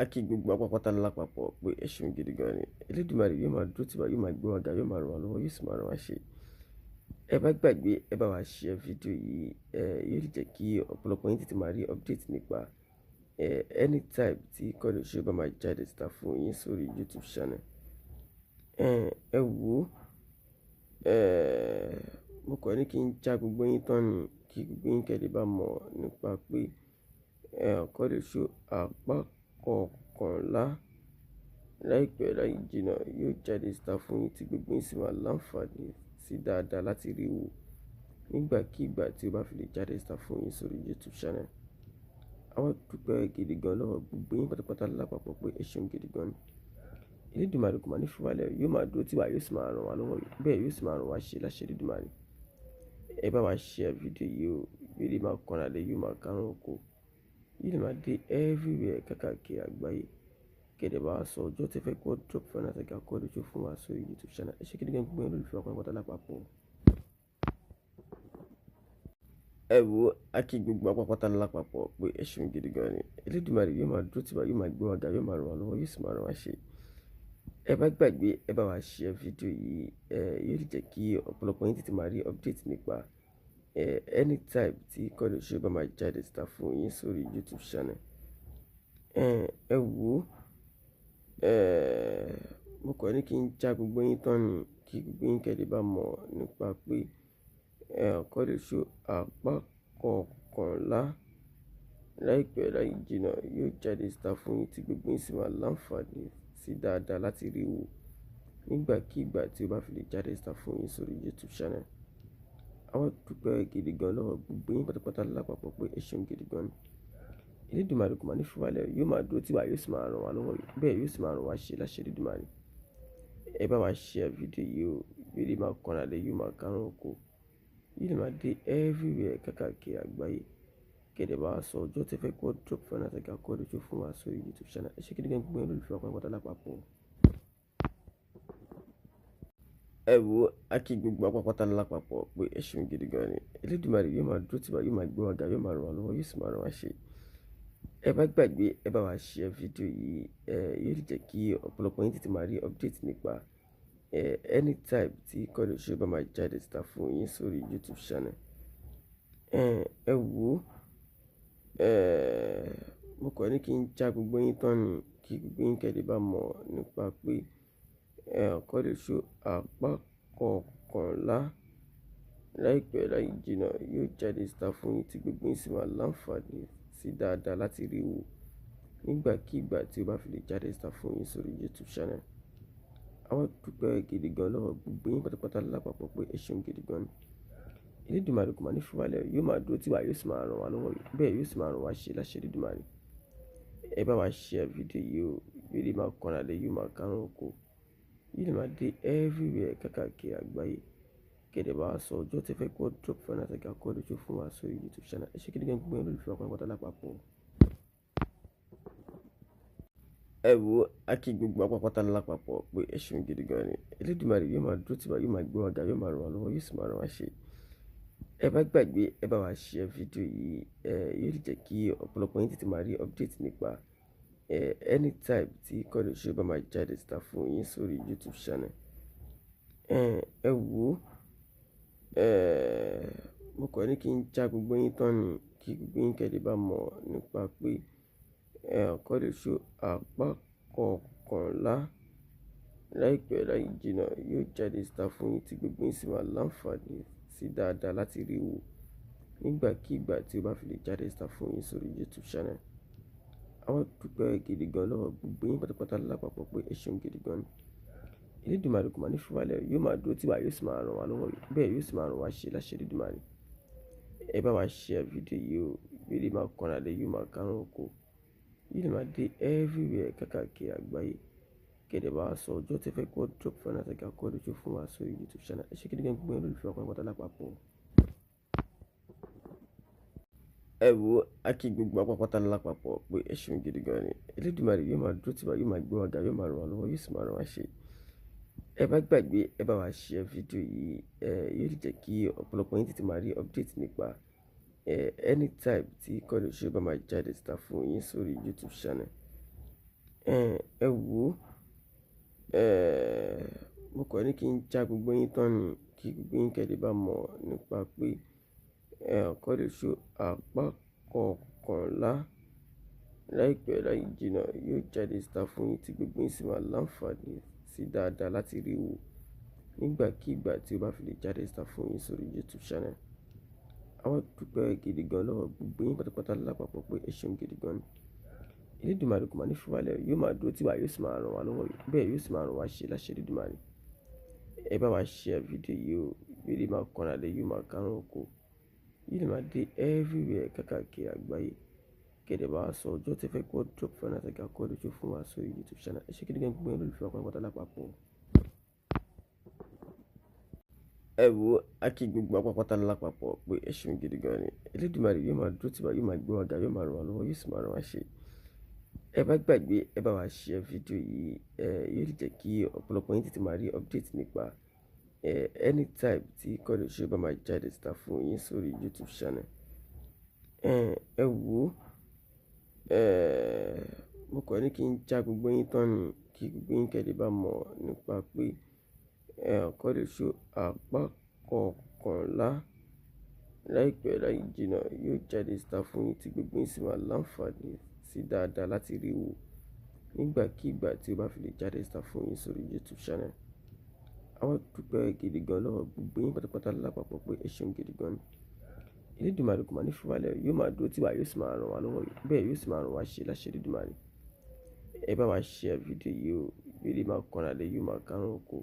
A kí gbogbo wa pátápátá lápapọ̀ pé ẹ ṣeun gidi gan ni. Elédùmarè yóò máa dúró tì wá, yóò máa gbé wa ga, yóò máa ràn wá lọ́wọ́, yóò sì máa ràn wá ṣe. Ẹ bá gbàgbé, ẹ bá wa share fídíò yìí, yóò lè jẹ́ kí ọ̀pọ̀lọpọ̀ yín tètè máa rí update nípa anytime tí Kọ́lé Show bá máa jáde síta fún yín sórí YouTube channel. Ẹ wò ó, mo kàn ní kí n já gbogbo yín tán ni, kí gbogbo yín kẹ́ lè bá mọ̀ nípa pé Kọ́lé Show apá kọkànlá láìpẹ́ láì jìnnà yóò jáde síta fún yín tí gbogbo yín sì máa láǹfààní sí dáadáa láti rí wò nígbàkigbà tí ó bá fi lè jáde síta fún yín sórí YouTube channel. A wá dúpẹ́ gidi gan lọ́wọ́ gbogbo yín pátápátá lápapọ̀ pé ẹ ṣeun gidi gan ni. Elédùmarè kò máa ní fi wá lẹ̀, yóò máa dúró tì wá, yóò sì máa ràn wá lọ́wọ́, bẹ́ẹ̀ yóò sì máa ràn wá ṣe láṣẹ Elédùmarè. Ẹ bá wa share fídíò yìí o, yóò lè máa kọ́ra lé, yóò máa kárùn oko, yóò lè máa dé everywhere káàkiri àgbáyé. Kẹ̀dẹ̀ bá wa sọ ọjọ́ tí ẹ fẹ́ kó drop final saga Kọ́lé Show fún wa sórí YouTube channel. Ẹ ṣé gidi gan gbogbo yín olólùfẹ́ wa pátápátá lápapọ̀. Ẹ wò ó, a kí gbogbo wa pátápátá lápapọ̀ pé ẹ ṣeun gidi gan ni. Elédùmarè yóò máa dúró tì wá, yóò máa gbé wa ga, yóò máa ràn wá lọ́wọ́, yóò sì máa ràn wá ṣe. Ẹ bá gbàgbé, ẹ bá wa share fídíò yìí, yóò lè jẹ́ kí ọ̀pọ̀lọpọ̀ yín tètè máa rí update nípa anytime tí Kọ́lé Show bá máa jáde síta fún yín sórí YouTube channel. Ẹ wò ó, mo kàn ní kí n já gbogbo yín tán ni, kí gbogbo yín kẹ́ lè bá mọ̀ nípa pé Kọ́lé Show apá kọkànlá láìpẹ́ láì jìnnà yóò jáde síta fún yín tí gbogbo yín sì máa láǹfààní sí dáadáa láti rí wò nígbàkigbà tí ó bá fi lè jáde síta fún yín sórí YouTube channel. A wá dúpẹ́ gidi gan lọ́wọ́ gbogbo yín pátápátá lápapọ̀ pé ẹ ṣeun gidi gan ni. Elédùmarè kò máa ní fi wá lẹ̀, yóò máa dúró tì wá, yóò sì máa ràn wá lọ́wọ́, bẹ́ẹ̀ yóò sì máa ràn wá ṣe láṣẹ Elédùmarè. Ẹ bá wa share fídíò yìí o, yóò lè máa kọ́ra lé, yóò máa kárùn oko, yóò lè máa dé everywhere káàkiri àgbáyé. Kẹ̀dẹ̀ bá wa sọ ọjọ́ tí ẹ fẹ́ kó drop final saga Kọ́lé Show fún wa sórí YouTube channel. Ẹ ṣé gidi gan gbogbo yín olólùfẹ́ wa pátápátá lápapọ̀. Ẹ wò ó, a kí gbogbo wa pátápátá lápapọ̀ pé ẹ ṣeun gidi gan ni. Elédùmarè yóò máa dúró tì wá, yóò máa gbé wa ga, yóò máa ràn wá lọ́wọ́, yóò sì máa ràn wá ṣe. Ẹ bá gbàgbé, ẹ bá wa share fídíò yìí, yóò lè jẹ́ kí ọ̀pọ̀lọpọ̀ yín tètè máa rí update nípa anytime tí Kọ́lé Show bá máa jáde síta fún yín sórí YouTube channel. Ẹ wò ó, mo kàn ní kí n já gbogbo yín tán ni, kí gbogbo yín kẹ́ lè bá mọ̀ nípa pé Kọ́lé Show apá kọkànlá láìpẹ́ láì jìnnà yóò jáde síta fún yín tí gbogbo yín sì máa láǹfààní sí dáadáa láti rí wò nígbàkigbà tí ó bá fi lè jáde síta fún yín sórí YouTube channel. A wá dúpẹ́ gidi gan lọ́wọ́ gbogbo yín pátápátá lápapọ̀ pé ẹ ṣeun gidi gan ni. Elédùmarè kò máa ní fi wá lẹ̀, yóò máa dúró tì wá, yóò sì máa ràn wá lọ́wọ́, bẹ́ẹ̀ yóò sì máa ràn wá ṣe láṣẹ Elédùmarè. Ẹ bá wa share fídíò yìí o, yóò lè máa kọ́ra lé, yóò máa kárùn oko, yóò lè máa dé everywhere káàkiri àgbáyé. Kẹ̀dẹ̀ bá wa sọ ọjọ́ tí ẹ fẹ́ kó drop final saga Kọ́lé Show fún wa sórí YouTube channel. Ẹ ṣé gidi gan gbogbo yín olólùfẹ́ wa pátápátá lápapọ̀. Ẹ wò ó, a kí gbogbo wa pátápátá lápapọ̀ pé ẹ ṣeun gidi gan ni. Elédùmarè yóò máa dúró tì wá, yóò máa gbé wa ga, yóò máa ràn wá lọ́wọ́, yóò sì máa ràn wá ṣe. Ẹ bá gbàgbé, ẹ bá wa share fídíò yìí, yóò lè jẹ́ kí ọ̀pọ̀lọpọ̀ yín tètè máa rí update nípa anytime tí Kọ́lé Show bá máa jáde síta fún yín sórí YouTube channel. Ẹ wò ó, mo kàn ní kí n já gbogbo yín tán ni, kí gbogbo yín kẹ́ lè bá mọ̀ nípa pé Kọ́lé Show apá kọkànlá láìpẹ́ láì jìnnà yóò jáde síta fún yín tí gbogbo yín sì máa láǹfààní sí dáadáa láti rí wò nígbàkigbà tí ó bá fi lè jáde síta fún yín sórí YouTube channel. A wá dúpẹ́ gidi gan lọ́wọ́ gbogbo yín pátápátá lápapọ̀ pé ẹ ṣeun gidi gan ni. Elédùmarè kò máa ní fi wá lẹ̀, yóò máa dúró tì wá, yóò sì máa ràn wá lọ́wọ́, bẹ́ẹ̀ yóò sì máa ràn wá ṣe láṣẹ Elédùmarè. Ẹ bá wa share fídíò yìí o, yóò lè máa kọ́ra lé, yóò máa kárùn oko, yóò lè máa dé everywhere káàkiri àgbáyé. Kẹ̀dẹ̀ bá wa sọ ọjọ́ tí ẹ fẹ́ kó drop final saga Kọ́lé Show fún wa sórí YouTube channel. Ẹ ṣé gidi gan gbogbo yín olólùfẹ́ wa pátápátá lápapọ̀. Ẹ wò ó, a kí gbogbo wa pátápátá lápapọ̀ pé ẹ ṣeun gidi gan ni. Elédùmarè yóò máa dúró tì wá, yóò máa gbé wa ga, yóò máa ràn wá lọ́wọ́, yóò sì máa ràn wá ṣe. Ẹ bá gbàgbé, ẹ bá wa share fídíò yìí, yóò lè jẹ́ kí ọ̀pọ̀lọpọ̀ yín tètè máa rí update nípa anytime tí Kọ́lé Show bá máa jáde síta fún yín sórí YouTube channel. Ẹ wò ó, mo kàn ní kí n já gbogbo yín tán ni kí gbogbo yín kẹ́ lè bá mọ̀ nípa pé Quadri Show apá kọkànlá láìpẹ́ láì jìnnà yóò jáde síta fún yín tí gbogbo yín sì máa láǹfààní sí dáadáa láti rí wò nígbàkigbà tí ó bá fi lè jáde síta fún yín sórí YouTube channel. A wá dúpẹ́ gidi gan lọ́wọ́ gbogbo yín pátápátá lápapọ̀ pé ẹ ṣeun gidi gan ni. Elédùmarè kò máa ní fi wá lẹ̀, yóò máa dúró tì wá, yóò sì máa ràn wá lọ́wọ́, bẹ́ẹ̀ yóò sì máa ràn wá ṣe láṣẹ Elédùmarè. Ẹ bá wa share fídíò yìí o, yóò lè máa kọ́ra lé, yóò máa kárùn oko, yóò lè máa dé everywhere káàkiri àgbáyé. Kẹ̀dẹ̀ bá wa sọ ọjọ́ tí ẹ fẹ́ kó drop final saga Quadri Show fún wa sórí YouTube channel. Ẹ ṣé gidi gan gbogbo yín olólùfẹ́ wa pátápátá lápapọ̀. Ẹ wò ó, a kí gbogbo wa pátápátá lápapọ̀ pé ẹ ṣeun gidi gan ni. Elédùmarè yóò máa dúró tì wá, yóò máa gbé wa ga, yóò máa ràn wá lọ́wọ́, yóò sì máa ràn wá ṣe. Ẹ bá gbàgbé, ẹ bá wa share fídíò yìí, yóò lè jẹ́ kí ọ̀pọ̀lọpọ̀ yín tètè máa rí update nípa anytime tí Quadri Show bá máa jáde síta fún yín sórí YouTube channel. Ẹ wò ó, mo kàn ní kí n já gbogbo yín tán ni kí gbogbo yín kẹ́ lè bá mọ̀ nípa pé Quadri Show apá kọkànlá láìpẹ́ láì jìnnà yóò jáde síta fún yín tí gbogbo yín sì máa láǹfààní sí dáadáa láti rí wò nígbàkigbà tí ó bá fi lè jáde síta fún yín sórí YouTube channel. A wá dúpẹ́ gidi gan lọ́wọ́ gbogbo yín pátápátá lápapọ̀ pé ẹ ṣeun gidi gan ni. Elédùmarè kò máa ní fi wá lẹ̀, yóò máa dúró tì wá, yóò sì máa ràn wá lọ́wọ́, bẹ́ẹ̀ yóò sì máa ràn wá ṣe láṣẹ Elédùmarè. Ẹ bá wa share fídíò yìí o, yóò lè máa kọ́ra lé, yóò máa kárùn oko,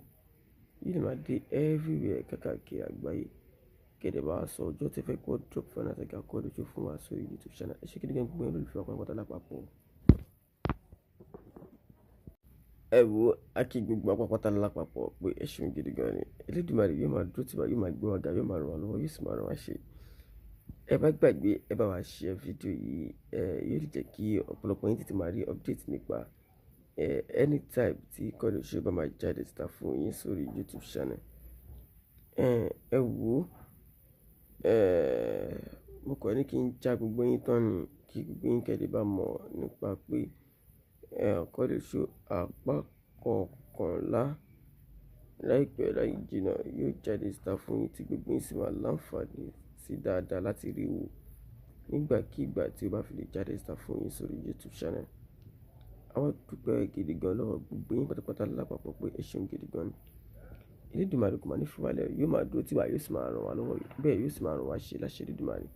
yóò lè máa dé everywhere káàkiri àgbáyé. Kẹ̀dẹ̀ bá wa sọ ọjọ́ tí ẹ fẹ́ kó drop final saga Quadri Show fún wa sórí YouTube channel. Ẹ ṣé gidi gan gbogbo yín olólùfẹ́ wa pátápátá lápapọ̀. Ẹ wò ó, a kí gbogbo wa pátápátá lápapọ̀ pé ẹ ṣeun gidi gan ni. Elédùmarè yóò máa dúró tì wá, yóò máa gbé wa ga, yóò máa ràn wá lọ́wọ́, yóò sì máa ràn wá ṣe. Ẹ bá gbàgbé, ẹ bá wa share fídíò yìí, yóò lè jẹ́ kí ọ̀pọ̀lọpọ̀ yín tètè máa rí update nípa anytime tí Quadri Show bá máa jáde síta fún yín sórí YouTube channel. Ẹ wò ó, mo kàn ní kí n já gbogbo yín tán ni kí gbogbo yín kẹ́ lè bá mọ̀ nípa pé Quadri Show apá kọkànlá láìpẹ́ láì jìnnà yóò jáde síta fún yín tí gbogbo yín sì máa láǹfààní sí dáadáa láti rí wò nígbàkigbà tí ó bá fi lè jáde síta fún yín sórí YouTube channel. A wá dúpẹ́ gidi gan lọ́wọ́ gbogbo yín pátápátá lápapọ̀ pé ẹ ṣeun gidi gan ni. Elédùmarè kò máa ní fi wá lẹ̀, yóò máa dúró tì wá, yóò sì máa ràn wá lọ́wọ́, bẹ́ẹ̀ yóò sì máa ràn wá ṣe láṣẹ Elédùmarè.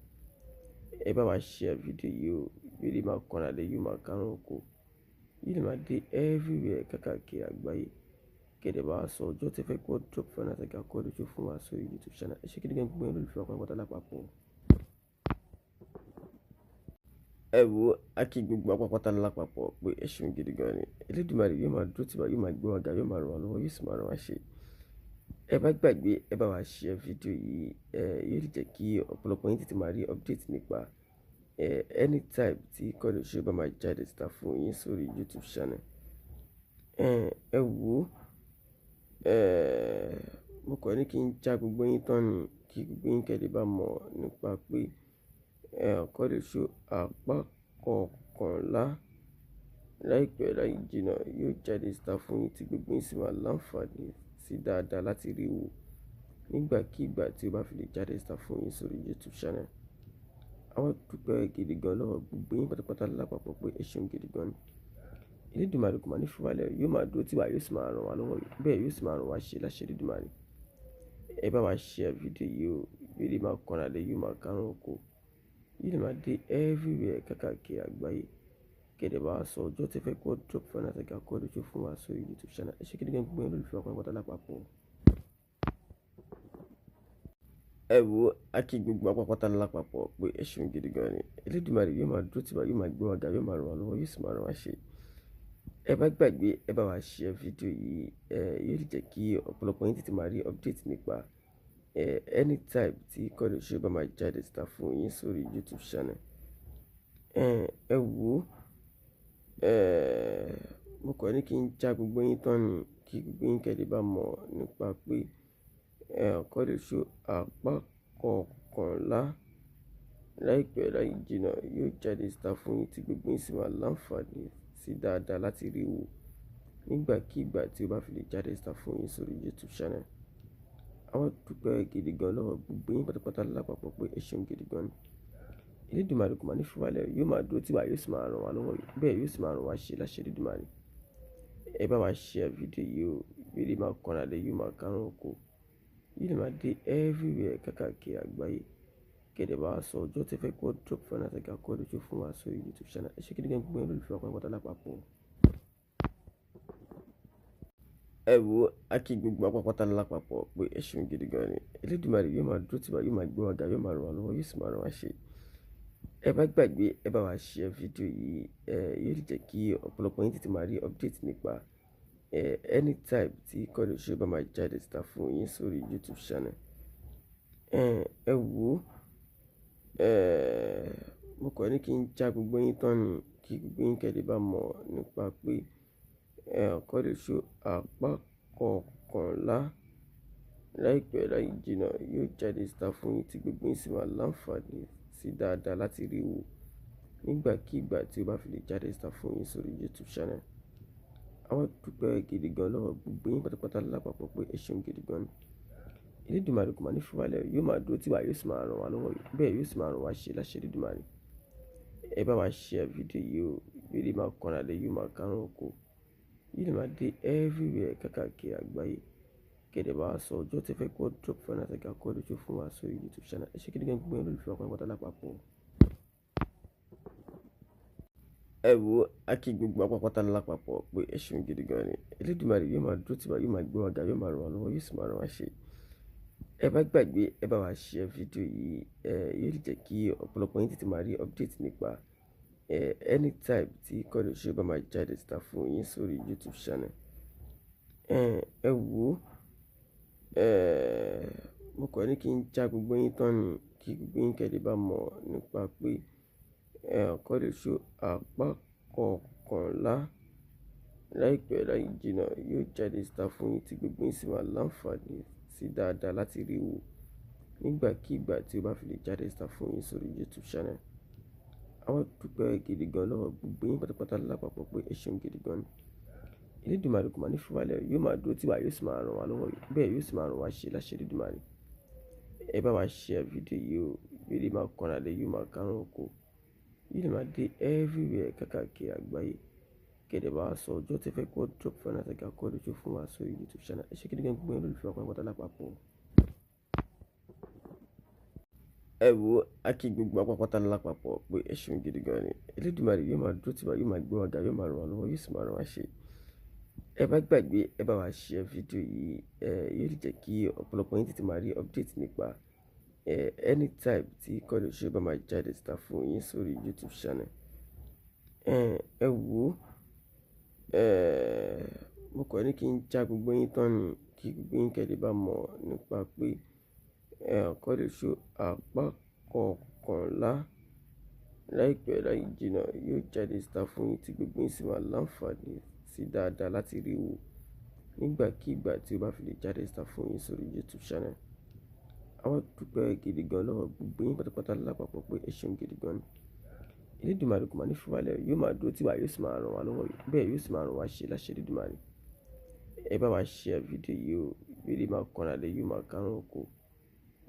Ẹ bá wa share fídíò yìí o, yóò lè máa kọ́ra lé, yóò máa kárùn oko, yóò lè máa dé everywhere káàkiri àgbáyé. Kẹ̀dẹ̀ bá wa sọ ọjọ́ tí ẹ fẹ́ kó drop final saga Quadri Show fún wa sórí YouTube channel. Ẹ ṣé gidi gan gbogbo yín olólùfẹ́ wa pátápátá lápapọ̀. Ẹ wò ó, a kí gbogbo wa pátápátá lápapọ̀ pé ẹ ṣeun gidi gan ni. Elédùmarè yóò máa dúró tì wá, yóò máa gbé wa ga, yóò máa ràn wá lọ́wọ́, yóò sì máa ràn wá ṣe. Ẹ bá gbàgbé, ẹ bá wa share fídíò yìí, yóò lè jẹ́ kí ọ̀pọ̀lọpọ̀ yín tètè máa rí update nípa anytime tí Quadri Show bá máa jáde síta fún yín sórí YouTube channel. Ẹ wò ó, mo kàn ní kí n já gbogbo yín tán ni kí gbogbo yín kẹ́ lè bá mọ̀ nípa pé Quadri Show apá kọkànlá láìpẹ́ láì jìnnà yóò jáde síta fún yín tí gbogbo yín sì máa láǹfààní sí dáadáa láti rí wò nígbàkigbà tí ó bá fi lè jáde síta fún yín sórí YouTube channel. A wá dúpẹ́ gidi gan lọ́wọ́ gbogbo yín pátápátá lápapọ̀ pé ẹ ṣeun gidi gan ni. Elédùmarè kò máa ní fi wá lẹ̀, yóò máa dúró tì wá, yóò sì máa ràn wá lọ́wọ́, bẹ́ẹ̀ yóò sì máa ràn wá ṣe láṣẹ Elédùmarè. Ẹ bá wa share fídíò yìí o, yóò lè máa kọ́ra lé, yóò máa kárùn oko, yóò lè máa dé everywhere káàkiri àgbáyé. Kẹ̀dẹ̀ bá wa sọ ọjọ́ tí ẹ fẹ́ kó drop final saga Quadri Show fún wa sórí YouTube channel. Ẹ ṣé gidi gan gbogbo yín olólùfẹ́ wa pátápátá lápapọ̀. Ẹ wò ó, a kí gbogbo wa pátápátá lápapọ̀ pé ẹ ṣeun gidi gan ni. Elédùmarè yóò máa dúró tì wá, yóò máa gbé wa ga, yóò máa ràn wá lọ́wọ́, yóò sì máa ràn wá ṣe. Ẹ bá gbàgbé, ẹ bá wa share fídíò yìí, yóò lè jẹ́ kí ọ̀pọ̀lọpọ̀ yín tètè máa rí update nípa anytime tí Quadri Show bá máa jáde síta fún yín sórí YouTube channel. Ẹ wò ó, mo kàn ní kí n já gbogbo yín tán ni kí gbogbo yín kẹ́ lè bá mọ̀ nípa pé Quadri Show apá kọkànlá láìpẹ́ láì jìnnà yóò jáde síta fún yín tí gbogbo yín sì máa láǹfààní sí dáadáa láti rí wò nígbàkigbà tí ó bá fi lè jáde síta fún yín sórí YouTube channel. Àwa dúpẹ́ gidi gan lọ́wọ́ gbogbo yín pátápátá lápapọ̀ pé ẹ ṣeun gidi gan ni. Elédùmarè kò máa ní fi wá lẹ̀, yóò máa dúró tì wá, yóò sì máa ràn wá lọ́wọ́, bẹ́ẹ̀ yóò sì máa ràn wá ṣe láṣẹ Elédùmarè. Ẹ bá wa share fídíò yìí o, yóò lè máa kọ́ra lé, yóò máa kárùn oko, yóò lè máa dé everywhere káàkiri àgbáyé. Kẹ̀dẹ̀ bá wa sọ ọjọ́ tí ẹ fẹ́ kó drop final saga Kọ́lé Oṣó fún wa sórí YouTube channel. Ẹ ṣé gidi gan gbogbo yín olólùfẹ́ wa pátápátá lápapọ̀. Ẹ wo, a kí gbogbo wa pátápátá lápapọ̀ pé ẹ ṣeun gidi gan ni. Elédùmarè yóò máa dúró tì wá, yóò máa gbé wa ga, yóò máa ràn wá lọ́wọ́, yóò sì máa ràn wá ṣe. Ẹ bá gbàgbé, ẹ bá wa share fídíò yìí, ẹ yóò lè jẹ́ kí ọ̀pọ̀lọpọ̀ yín tètè máa rí update nípa anytime tí Kọ́lé Oṣó bá máa jáde síta fún yín sórí YouTube channel. Ẹ wo, mo kàn ní kí n já gbogbo yín tán ni, kí gbogbo yín kẹ́ lè bá mọ̀ nípa pé Kọ́lé Oṣó apá kọkànlá láìpẹ́ láì jìnnà yóò jáde síta fún yín tí gbogbo yín sì máa láǹfààní sí dáadáa láti rí wò nígbàkigbà tí ó bá fi lè jáde síta fún yín sórí YouTube channel. Àwa dúpẹ́ gidi gan lọ́wọ́ gbogbo yín pátápátá lápapọ̀ pé ẹ ṣeun gidi gan ni. Elédùmarè kò máa ní fi wá lẹ̀, yóò máa dúró tì wá, yóò sì máa ràn wá lọ́wọ́, bẹ́ẹ̀ yóò sì máa ràn wá ṣe láṣẹ Elédùmarè. Ẹ bá wa share fídíò yìí o, yóò lè máa kọ́ra lé, yóò máa kárùn oko, yóò lè máa dé everywhere káàkiri àgbáyé. Kẹ̀dẹ̀ bá wa sọ ọjọ́ tí ẹ fẹ́ kó drop final saga Kọ́lé Oṣó fún wa sórí YouTube channel. Ẹ ṣé gidi gan gbogbo yín olólùfẹ́ wa pátápátá lápapọ̀. Ẹ wo, a kí gbogbo wa pátápátá lápapọ̀ pé ẹ ṣeun gidi gan ni. Elédùmarè yóò máa dúró tì wá, yóò máa gbé wa ga, yóò máa ràn wá lọ́wọ́, yóò sì máa ràn wá ṣe. Ẹ bá gbàgbé, ẹ bá wa share fídíò yìí, ẹ yóò lè jẹ́ kí ọ̀pọ̀lọpọ̀ yín tètè máa rí update nípa anytime tí Kọ́lé Oṣó bá máa jáde síta fún yín sórí YouTube channel. Ẹ wo, mo kàn ní kí n já gbogbo yín tán ni, kí gbogbo yín kẹ́ lè bá mọ̀ nípa pé Kọ́lé Oṣó apá kọkànlá láìpẹ́ láì jìnnà yóò jáde síta fún yín tí gbogbo yín sì máa láǹfààní sí dáadáa láti rí wò nígbàkigbà tí ó bá fi lè jáde síta fún yín sórí YouTube channel. Àwa dúpẹ́ gidi gan lọ́wọ́ gbogbo yín pátápátá lápapọ̀ pé ẹ ṣeun gidi gan ni. Elédùmarè kò máa ní fi wá lẹ̀, yóò máa dúró tì wá, yóò sì máa ràn wá lọ́wọ́, bẹ́ẹ̀ yóò sì máa ràn wá ṣe láṣẹ Elédùmarè. Ẹ bá wa share fídíò yìí o, yóò lè máa kọ́ra lé, yóò máa kárùn oko, yóò lè máa dé everywhere káàkiri àgbáyé. Kẹ̀dẹ̀ bá wa sọ ọjọ́ tí ẹ fẹ́ kó drop final saga Kọ́lé Oṣó fún wa sórí YouTube channel. Ẹ ṣé gidi gan gbogbo yín olólùfẹ́ wa pátápátá lápapọ̀. Ẹ wo, a kí gbogbo wa pátápátá lápapọ̀ pé ẹ ṣeun gidi gan ni. Elédùmarè yóò máa dúró tì wá, yóò máa gbé wa ga, yóò máa ràn wá lọ́wọ́, yóò sì máa ràn wá ṣe. Ẹ bá gbàgbé, ẹ bá wa share fídíò yìí, ẹ yóò lè jẹ́ kí ọ̀pọ̀lọpọ̀ yín tètè máa rí update nípa anytime tí Kọ́lé Oṣó bá máa jáde síta fún yín sórí YouTube channel. Ẹ wo, mo kàn ní kí n já gbogbo yín tán ni, kí gbogbo yín kẹ́ lè bá mọ̀ nípa pé Kọ́lé Oṣó apá kọkànlá láìpẹ́ láì jìnnà yóò jáde síta fún yín tí gbogbo yín sì máa láǹfààní sí dáadáa láti rí wò nígbàkigbà tí ó bá fi lè jáde síta fún yín sórí YouTube channel. Àwa dúpẹ́ gidi gan lọ́wọ́ gbogbo yín pátápátá lápapọ̀ pé ẹ ṣeun gidi gan ni. Elédùmarè kò máa ní fi wá lẹ̀, yóò máa dúró tì wá, yóò sì máa ràn wá lọ́wọ́, bẹ́ẹ̀ yóò sì máa ràn wá ṣe láṣẹ Elédùmarè. Ẹ bá wa share fídíò yìí o, yóò lè máa kọ́ra lé, yóò máa kárùn oko,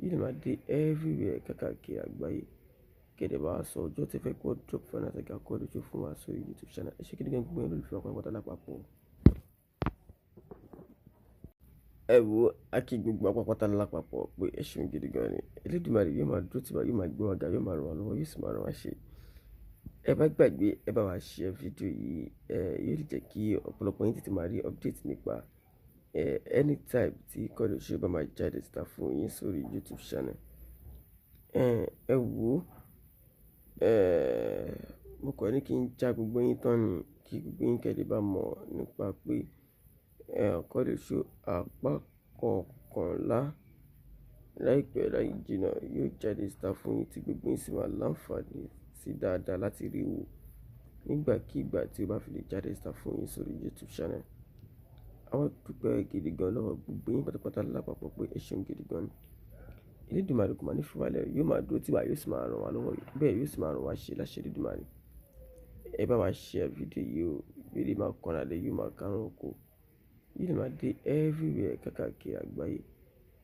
yóò lè máa dé everywhere káàkiri àgbáyé. Kẹ̀dẹ̀ bá wa sọ ọjọ́ tí ẹ fẹ́ kó drop final saga Kọ́lé Oṣó fún wa sórí YouTube channel. Ẹ ṣé gidi gan gbogbo yín olólùfẹ́ wa pátápátá lápapọ̀. Ẹ wo, a kí gbogbo wa pátápátá lápapọ̀ pé ẹ ṣeun gidi gan ni. Elédùmarè yóò máa dúró tì wá, yóò máa gbé wa ga, yóò máa ràn wá lọ́wọ́, yóò sì máa ràn wá ṣe. Ẹ bá gbàgbé, ẹ bá wa share fídíò yìí, ẹ yóò lè jẹ́ kí ọ̀pọ̀lọpọ̀ yín tètè máa rí update nípa anytime tí Kọ́lé Oṣó bá máa jáde síta fún yín sórí YouTube channel. Ẹ wo, mo kàn ní kí n já gbogbo yín tán ni, kí gbogbo yín kẹ́ lè bá mọ̀ nípa pé Kọ́lé Oṣó apá kọkànlá láìpẹ́ láì jìnnà yóò jáde síta fún yín tí gbogbo yín sì máa láǹfààní sí dáadáa láti rí wò nígbàkigbà tí ó bá fi lè jáde síta fún yín sórí YouTube channel. Àwa dúpẹ́ gidi gan lọ́wọ́ gbogbo yín pátápátá lápapọ̀ pé ẹ ṣeun gidi gan ni. Elédùmarè kò máa ní fi wá lẹ̀, yóò máa dúró tì wá, yóò sì máa ràn wá lọ́wọ́, bẹ́ẹ̀ yóò sì máa ràn wá ṣe láṣẹ Elédùmarè. Ẹ bá wa share fídíò yìí o, yóò lè máa kọ́ra lé, yóò máa kárùn oko, yóò lè máa dé everywhere káàkiri àgbáyé.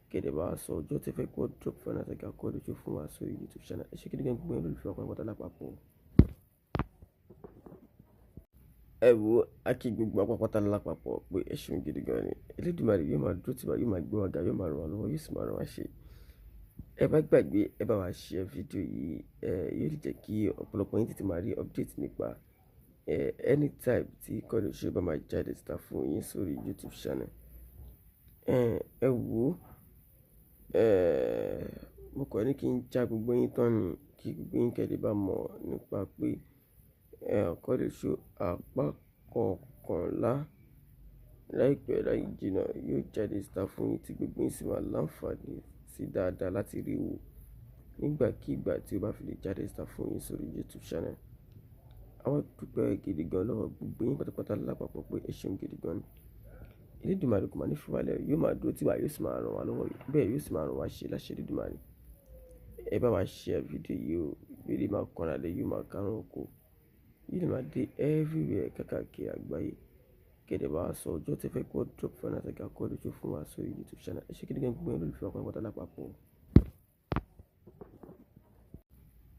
Kẹ̀dẹ̀ bá wa sọ ọjọ́ tí ẹ fẹ́ kó drop final saga Quadri Show fún wa sórí YouTube channel. Ẹ ṣé gidi gan gbogbo ẹ̀yin olólùfẹ́ wa pátápátá lápapọ̀. Ẹ wo, a kí gbogbo wa pátápátá lápapọ̀ pé ẹ ṣeun gidi gan ni. Elédùmarè yóò máa dúró tì wá, yóò máa gbé wa ga, yóò máa ràn wá lọ́wọ́, yóò sì máa ràn wá ṣe. Ẹ bá gbàgbé, ẹ bá wa share fídíò yìí, ẹ yóò lè jẹ́ kí ọ̀pọ̀lọpọ̀ yín tètè máa rí update nípa anytime tí Quadri Show bá máa jáde síta fún yín sórí YouTube channel. Ẹ wo, mo kàn ní kí n já gbogbo yín tán ni, kí gbogbo yín kẹ́ lè bá mọ̀ nípa pé Quadri Show apá kọkànlá láìpẹ́ láì jìnnà yóò jáde síta fún yín tí gbogbo yín sì máa láǹfààní sí dáadáa láti rí wò nígbàkigbà tí ó bá fi lè jáde síta fún yín sórí YouTube channel. A wá dúpẹ́ gidi gan lọ́wọ́ gbogbo yín pátápátá lápapọ̀ pé ẹ ṣeun gidi gan ni. Elédùmarè kò máa ní fi wá lẹ̀, yóò máa dúró tì wá, yóò sì máa ràn wá lọ́wọ́, bẹ́ẹ̀ yóò sì máa ràn wá ṣe láṣẹ Elédùmarè. Ẹ bá wa share fídíò yìí o, yóò lè máa kọ́ra lé, yóò máa kárùn oko, yóò lè máa dé everywhere káàkiri àgbáyé. Kẹ̀dẹ̀ bá wa sọ ọjọ́ tí ẹ fẹ́ kó drop final saga Quadri Show fún wa sórí YouTube channel. Ẹ ṣé gidi gan gbogbo ẹ̀yin olólùfẹ́ wa pátápátá lápapọ̀.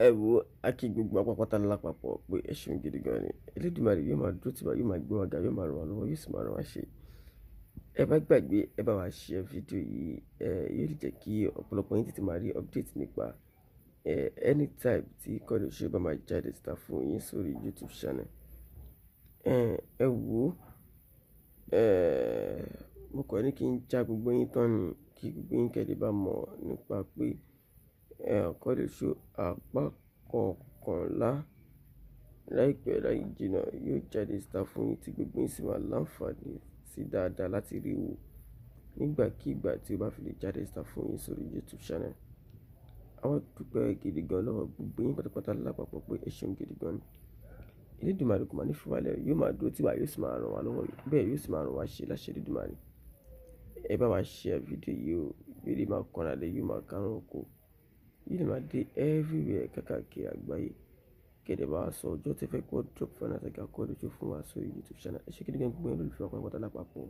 Ẹ wo, a kí gbogbo wa pátápátá lápapọ̀ pé ẹ ṣeun gidi gan ni. Elédùmarè yóò máa dúró tì wá, yóò máa gbé wa ga, yóò máa ràn wá lọ́wọ́, yóò sì máa ràn wá ṣe. Ẹ bá gbàgbé, ẹ bá wa share fídíò yìí, ẹ yóò lè jẹ́ kí ọ̀pọ̀lọpọ̀ yín tètè máa rí update nípa anytime tí Quadri Show bá máa jáde síta fún yín sórí YouTube channel. Ẹ wo, mo kàn ní kí n já gbogbo yín tán ni, kí gbogbo yín kẹ́ lè bá mọ̀ nípa pé Quadri Show apá kọkànlá láìpẹ́ láì jìnnà yóò jáde síta fún yín tí gbogbo yín sì máa láǹfààní sí dáadáa láti rí wò nígbàkigbà tí ó bá fi lè jáde síta fún yín sórí YouTube channel. A wá dúpẹ́ gidi gan lọ́wọ́ gbogbo yín pátápátá lápapọ̀ pé ẹ ṣeun gidi gan ni. Elédùmarè kò máa ní fi wá lẹ̀, yóò máa dúró tì wá, yóò sì máa ràn wá lọ́wọ́, bẹ́ẹ̀ yóò sì máa ràn wá ṣe láṣẹ Elédùmarè. Ẹ bá wa share fídíò yìí o, yóò lè máa kọ́ra lé, yóò máa kárùn oko, yóò lè máa dé everywhere káàkiri àgbáyé. Kẹ̀dẹ̀ bá wa sọ ọjọ́ tí ẹ fẹ́ kó drop final saga Quadri Show fún wa sórí YouTube channel. Ẹ ṣé gidi gan gbogbo ẹ̀yin olólùfẹ́ wa pátápátá lápapọ̀.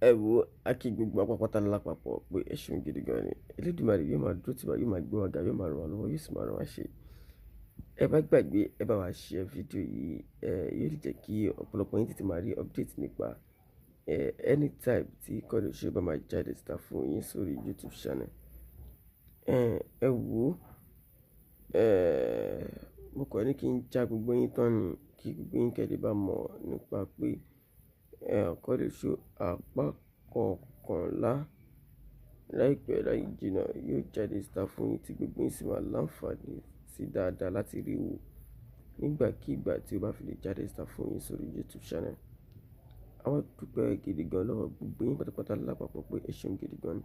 Ẹ wo, a kí gbogbo wa pátápátá lápapọ̀ pé ẹ ṣeun gidi gan ni. Elédùmarè yóò máa dúró tì wá, yóò máa gbé wa ga, yóò máa ràn wá lọ́wọ́, yóò sì máa ràn wá ṣe. Ẹ bá gbàgbé, ẹ bá wa share fídíò yìí, ẹ yóò lè jẹ́ kí ọ̀pọ̀lọpọ̀ yín tètè máa rí update nípa anytime tí Quadri Show bá máa jáde síta fún yín sórí YouTube channel. Ẹ wo, mo kàn ní kí n já gbogbo yín tán ni, kí gbogbo yín kẹ́ lè bá mọ̀ nípa pé Quadri Show apá kọkànlá láìpẹ́ láì jìnnà yóò jáde síta fún yín tí gbogbo yín sì máa láǹfààní sí dáadáa láti rí wò nígbàkigbà tí ó bá fi lè jáde síta fún yín sórí YouTube channel. A wá dúpẹ́ gidi gan lọ́wọ́ gbogbo yín pátápátá lápapọ̀ pé ẹ ṣeun gidi gan ni.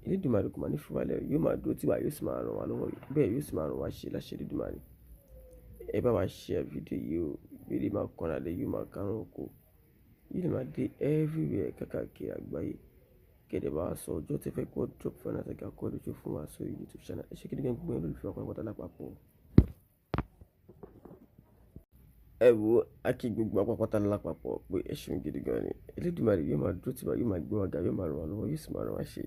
Elédùmarè kò máa ní fi wá lẹ̀, yóò máa dúró tì wá, yóò sì máa ràn wá lọ́wọ́, bẹ́ẹ̀ yóò sì máa ràn wá ṣe láṣẹ Elédùmarè. Ẹ bá wa share fídíò yìí o, yóò lè máa kọ́ra lé, yóò máa kárùn oko, yóò lè máa dé everywhere káàkiri àgbáyé. Kẹ̀dẹ̀ bá wa sọ ọjọ́ tí ẹ fẹ́ kó drop final saga Quadri Show fún wa sórí YouTube channel. Ẹ ṣé gidi gan gbogbo ẹ̀yin olólùfẹ́ wa pátápátá lápapọ̀. Ẹ wo, a kí gbogbo wa pátápátá lápapọ̀ pé ẹ ṣeun gidi gan ni. Elédùmarè yóò máa dúró tì wá, yóò máa gbé wa ga, yóò máa ràn wá lọ́wọ́, yóò sì máa ràn wá ṣe.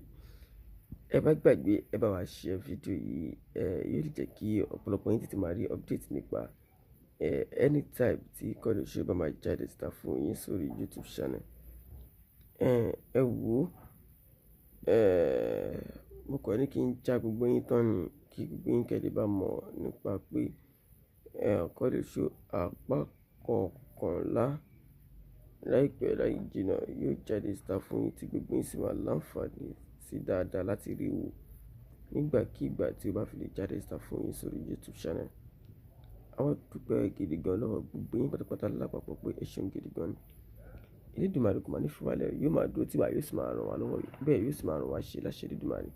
Ẹ bá gbàgbé, ẹ bá wa share fídíò yìí, ẹ yóò lè jẹ́ kí ọ̀pọ̀lọpọ̀ yín tètè máa rí update nípa anytime tí Quadri Show bá máa jáde síta fún yín sórí YouTube channel. Ẹ wo, mo kàn ní kí n já gbogbo yín tán ni, kí gbogbo yín kẹ́ lè bá mọ̀ nípa pé Quadri Show apá kọkànlá láìpẹ́ láì jìnnà yóò jáde síta fún yín tí gbogbo yín sì máa láǹfààní sí dáadáa láti rí wò nígbàkigbà tí ó bá fi lè jáde síta fún yín sórí YouTube channel. A wá dúpẹ́ gidi gan lọ́wọ́ gbogbo yín pátápátá lápapọ̀ pé ẹ ṣeun gidi gan ni. Elédùmarè kò máa ní fi wá lẹ̀, yóò máa dúró tì wá, yóò sì máa ràn wá lọ́wọ́, bẹ́ẹ̀ yóò sì máa ràn wá ṣe láṣẹ Elédùmarè.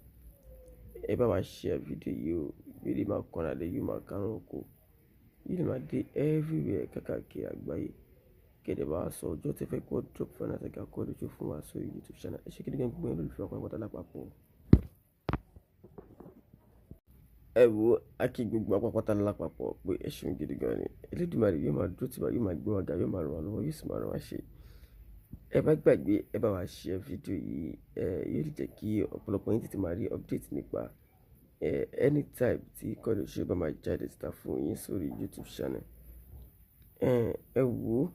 Ẹ bá wa share fídíò yìí o, yóò lè máa kọ́ra lé, yóò máa kárùn oko, yóò lè máa dé everywhere káàkiri àgbáyé. Kẹ̀dẹ̀ bá wa sọ ọjọ́ tí ẹ fẹ́ kó drop final saga Quadri Show fún wa sórí YouTube channel. Ẹ ṣé gidi gan gbogbo ẹ̀yin olólùfẹ́ wa pátápátá lápapọ̀. Ẹ wo, a kí gbogbo wa pátápátá lápapọ̀ pé ẹ ṣeun gidi gan ni. Elédùmarè yóò máa dúró tì wá, yóò máa gbé wa ga, yóò máa ràn wá lọ́wọ́, yóò sì máa ràn wá ṣe. Ẹ bá gbàgbé, ẹ bá wa share fídíò yìí, yóò lè jẹ́ kí ọ̀pọ̀lọpọ̀ yín tètè máa rí update nípa anytime tí Quadri Show bá máa jáde síta fún yín sórí YouTube channel. Ẹ wo,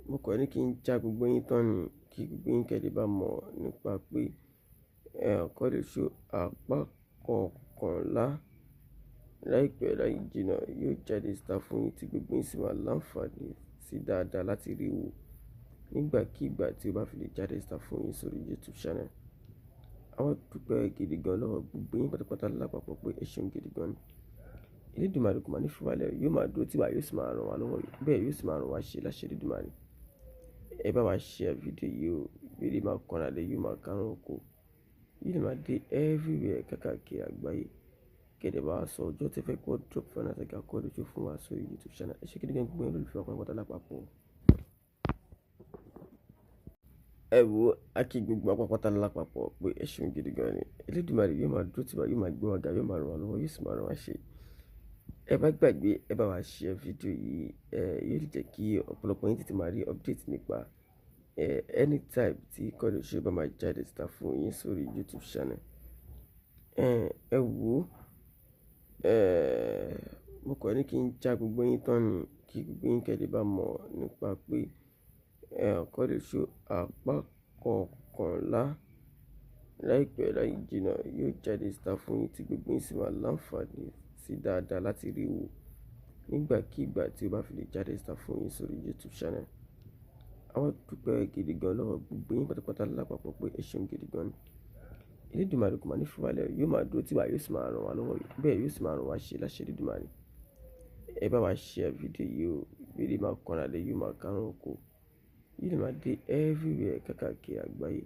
mo kàn ní kí n já gbogbo yín tán ni, kí gbogbo yín kẹ́ lè bá mọ̀ nípa pé Quadri Show apá kọkànlá láìpẹ́ láì jìnnà yóò jáde síta fún yín tí gbogbo yín sì máa láǹfààní sí dáadáa láti rí wò nígbàkigbà tí ó bá fi lè jáde síta fún yín sórí YouTube channel. A wá dúpẹ́ gidi gan lọ́wọ́ gbogbo yín pátápátá lápapọ̀ pé ẹ ṣeun gidi gan ni. Elédùmarè kò máa ní fi wá lẹ̀, yóò máa dúró tì wá, yóò sì máa ràn wá lọ́wọ́, bẹ́ẹ̀ yóò sì máa ràn wá ṣe láṣẹ Elédùmarè. Ẹ bá wa share fídíò yìí o, yóò lè máa kọ́ra lé, yóò máa kárùn oko, yóò lè máa dé everywhere káàkiri àgbáyé. Kẹ̀dẹ̀ bá wa sọ ọjọ́ tí ẹ fẹ́ kó drop final saga Quadri Show fún wa sórí YouTube channel. Ẹ ṣé gidi gan gbogbo yín olólùfẹ́ wa pátápátá lápapọ̀. Ẹ wo, a kí gbogbo wa pátápátá lápapọ̀ pé ẹ ṣeun gidi gan ni. Elédùmarè yóò máa dúró tì wá, yóò máa gbé wa ga, yóò máa ràn wá lọ́wọ́, yóò sì máa ràn wá ṣe. Ẹ bá gbàgbé, ẹ bá wa share fídíò yìí, yóò lè jẹ́ kí ọ̀pọ̀lọpọ̀ yín tètè máa rí update nípa anytime tí Quadri Show bá máa jáde síta fún yín sórí YouTube channel. Ẹ wo, mo kàn ní kí n já gbogbo yín tán ni, kí gbogbo yín kẹ́ lè bá mọ̀ nípa pé Quadri Show apá kọkànlá láìpẹ́ láì jìnnà yóò jáde síta fún yín tí gbogbo yín sì máa láǹfààní sí dáadáa láti rí wò nígbàkigbà tí ó bá fi lè jáde síta fún yín sórí YouTube channel. A wá dúpẹ́ gidi gan lọ́wọ́ gbogbo yín pátápátá lápapọ̀ pé ẹ ṣeun gidi gan ni. Elédùmarè kò máa ní fi wá lẹ̀, yóò máa dúró tì wá, yóò sì máa ràn wá lọ́wọ́, bẹ́ẹ̀ yóò sì máa ràn wá ṣe láṣẹ Elédùmarè. Ẹ bá wa share fídíò yìí o, yóò lè máa kọ́ra lé, yóò máa kárùn oko, yóò lè máa dé everywhere káàkiri àgbáyé.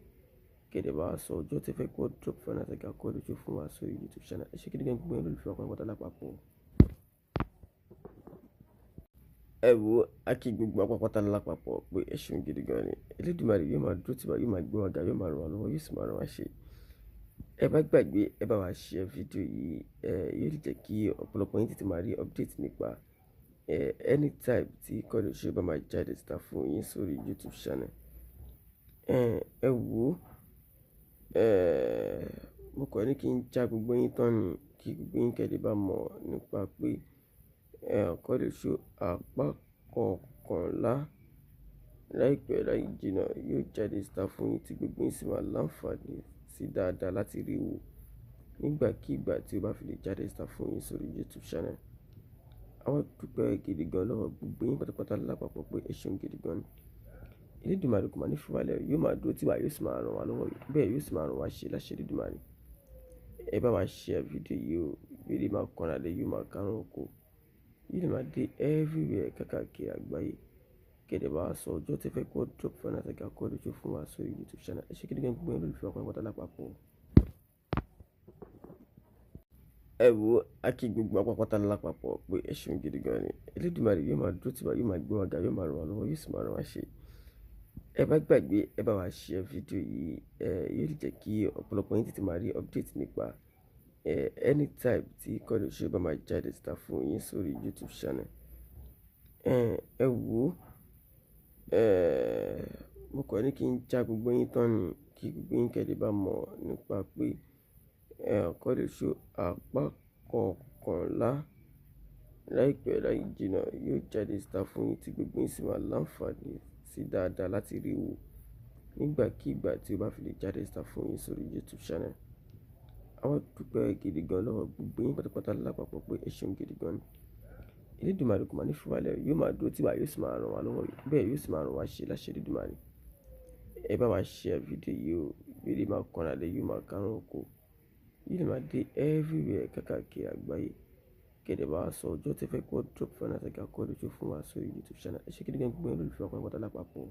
Kẹ̀dẹ̀ bá wa sọ ọjọ́ tí ẹ fẹ́ kó drop final saga Quadri Show fún wa sórí YouTube channel. Ẹ ṣé gidi gan gbogbo yín olólùfẹ́ wa pátápátá lápapọ̀. Ẹ wo, a kí gbogbo wa pátápátá lápapọ̀ pé ẹ ṣeun gidi gan ni. Elédùmarè yóò máa dúró tì wá, yóò máa gbé wa ga, yóò máa ràn wá lọ́wọ́, yóò sì máa ràn wá ṣe. Ẹ bá gbàgbé, ẹ bá wa share fídíò yìí, yóò lè jẹ́ kí ọ̀pọ̀lọpọ̀ yín tètè máa rí update nípa anytime tí Quadri Show bá máa jáde síta fún yín sórí YouTube channel. Ẹ wo, mo kàn ní kí n já gbogbo yín tán ni, kí gbogbo yín kẹ́ lè bá mọ̀ nípa pé Quadri Show apá kọkànlá láìpẹ́ láì jìnnà yóò jáde síta fún yín tí gbogbo yín sì máa láǹfààní sí dáadáa láti rí wò nígbàkigbà tí ó bá fi lè jáde síta fún yín sórí YouTube channel. A wá dúpẹ́ gidi gan lọ́wọ́ gbogbo yín pátápátá lápapọ̀ pé ẹ ṣeun gidi gan ni. Elédùmarè kò máa ní fi wá lẹ̀, yóò máa dúró tì wá, yóò sì máa ràn wá lọ́wọ́, bẹ́ẹ̀ yóò sì máa ràn wá ṣe láṣẹ Elédùmarè. Ẹ bá wa share fídíò yìí o, yóò lè máa kọ́ra lé, yóò máa kárùn oko, yóò lè máa dé everywhere káàkiri àgbáyé. Kẹ̀dẹ̀ bá wa sọ ọjọ́ tí ẹ fẹ́ kó drop final saga Quadri Show fún wa sórí YouTube channel. Ẹ ṣé gidi gan gbogbo yín olólùfẹ́ wa pátápátá lápapọ̀. Ẹ wo, a kí gbogbo wa pátápátá lápapọ̀ pé ẹ ṣeun gidi gan ni. Elédùmarè yóò máa dúró tì wá, yóò máa gbé wa ga, yóò máa ràn wá lọ́wọ́, yóò sì máa ràn wá ṣe. Ẹ bá gbàgbé, ẹ bá wa share fídíò yìí, yóò lè jẹ́ kí ọ̀pọ̀lọpọ̀ yín tètè máa rí update nípa anytime tí Quadri Show bá máa jáde síta fún yín sórí YouTube channel. Ẹ wo, mo kàn ní kí n já gbogbo yín tán ni, kí gbogbo yín kẹ́ lè bá mọ̀ nípa pé Quadri Show apá kọkànlá láìpẹ́ láì jìnnà yóò jáde síta fún yín tí gbogbo yín sì máa láǹfààní sí dáadáa láti rí wò nígbàkigbà tí ó bá fi lè jáde síta fún yín sórí YouTube channel. A wá dúpẹ́ gidi gan lọ́wọ́ gbogbo yín pátápátá lápapọ̀ pé ẹ ṣeun gidi gan ni. Elédùmarè kò máa ní fi wá lẹ̀, yóò máa dúró tì wá, yóò sì máa ràn wá lọ́wọ́, bẹ́ẹ̀ yóò sì máa ràn wá ṣe láṣẹ Elédùmarè. Ẹ bá wa share fídíò yìí o, yóò lè máa kọ́ra lé, yóò máa kárùn oko, yóò lè máa dé everywhere káàkiri àgbáyé. Kẹ̀dẹ̀ bá wa sọ ọjọ́ tí ẹ fẹ́ kó drop final saga Quadri Show fún wa sórí YouTube channel. Ẹ ṣé gidi gan gbogbo yín olólùfẹ́ wa pátápátá lápapọ̀.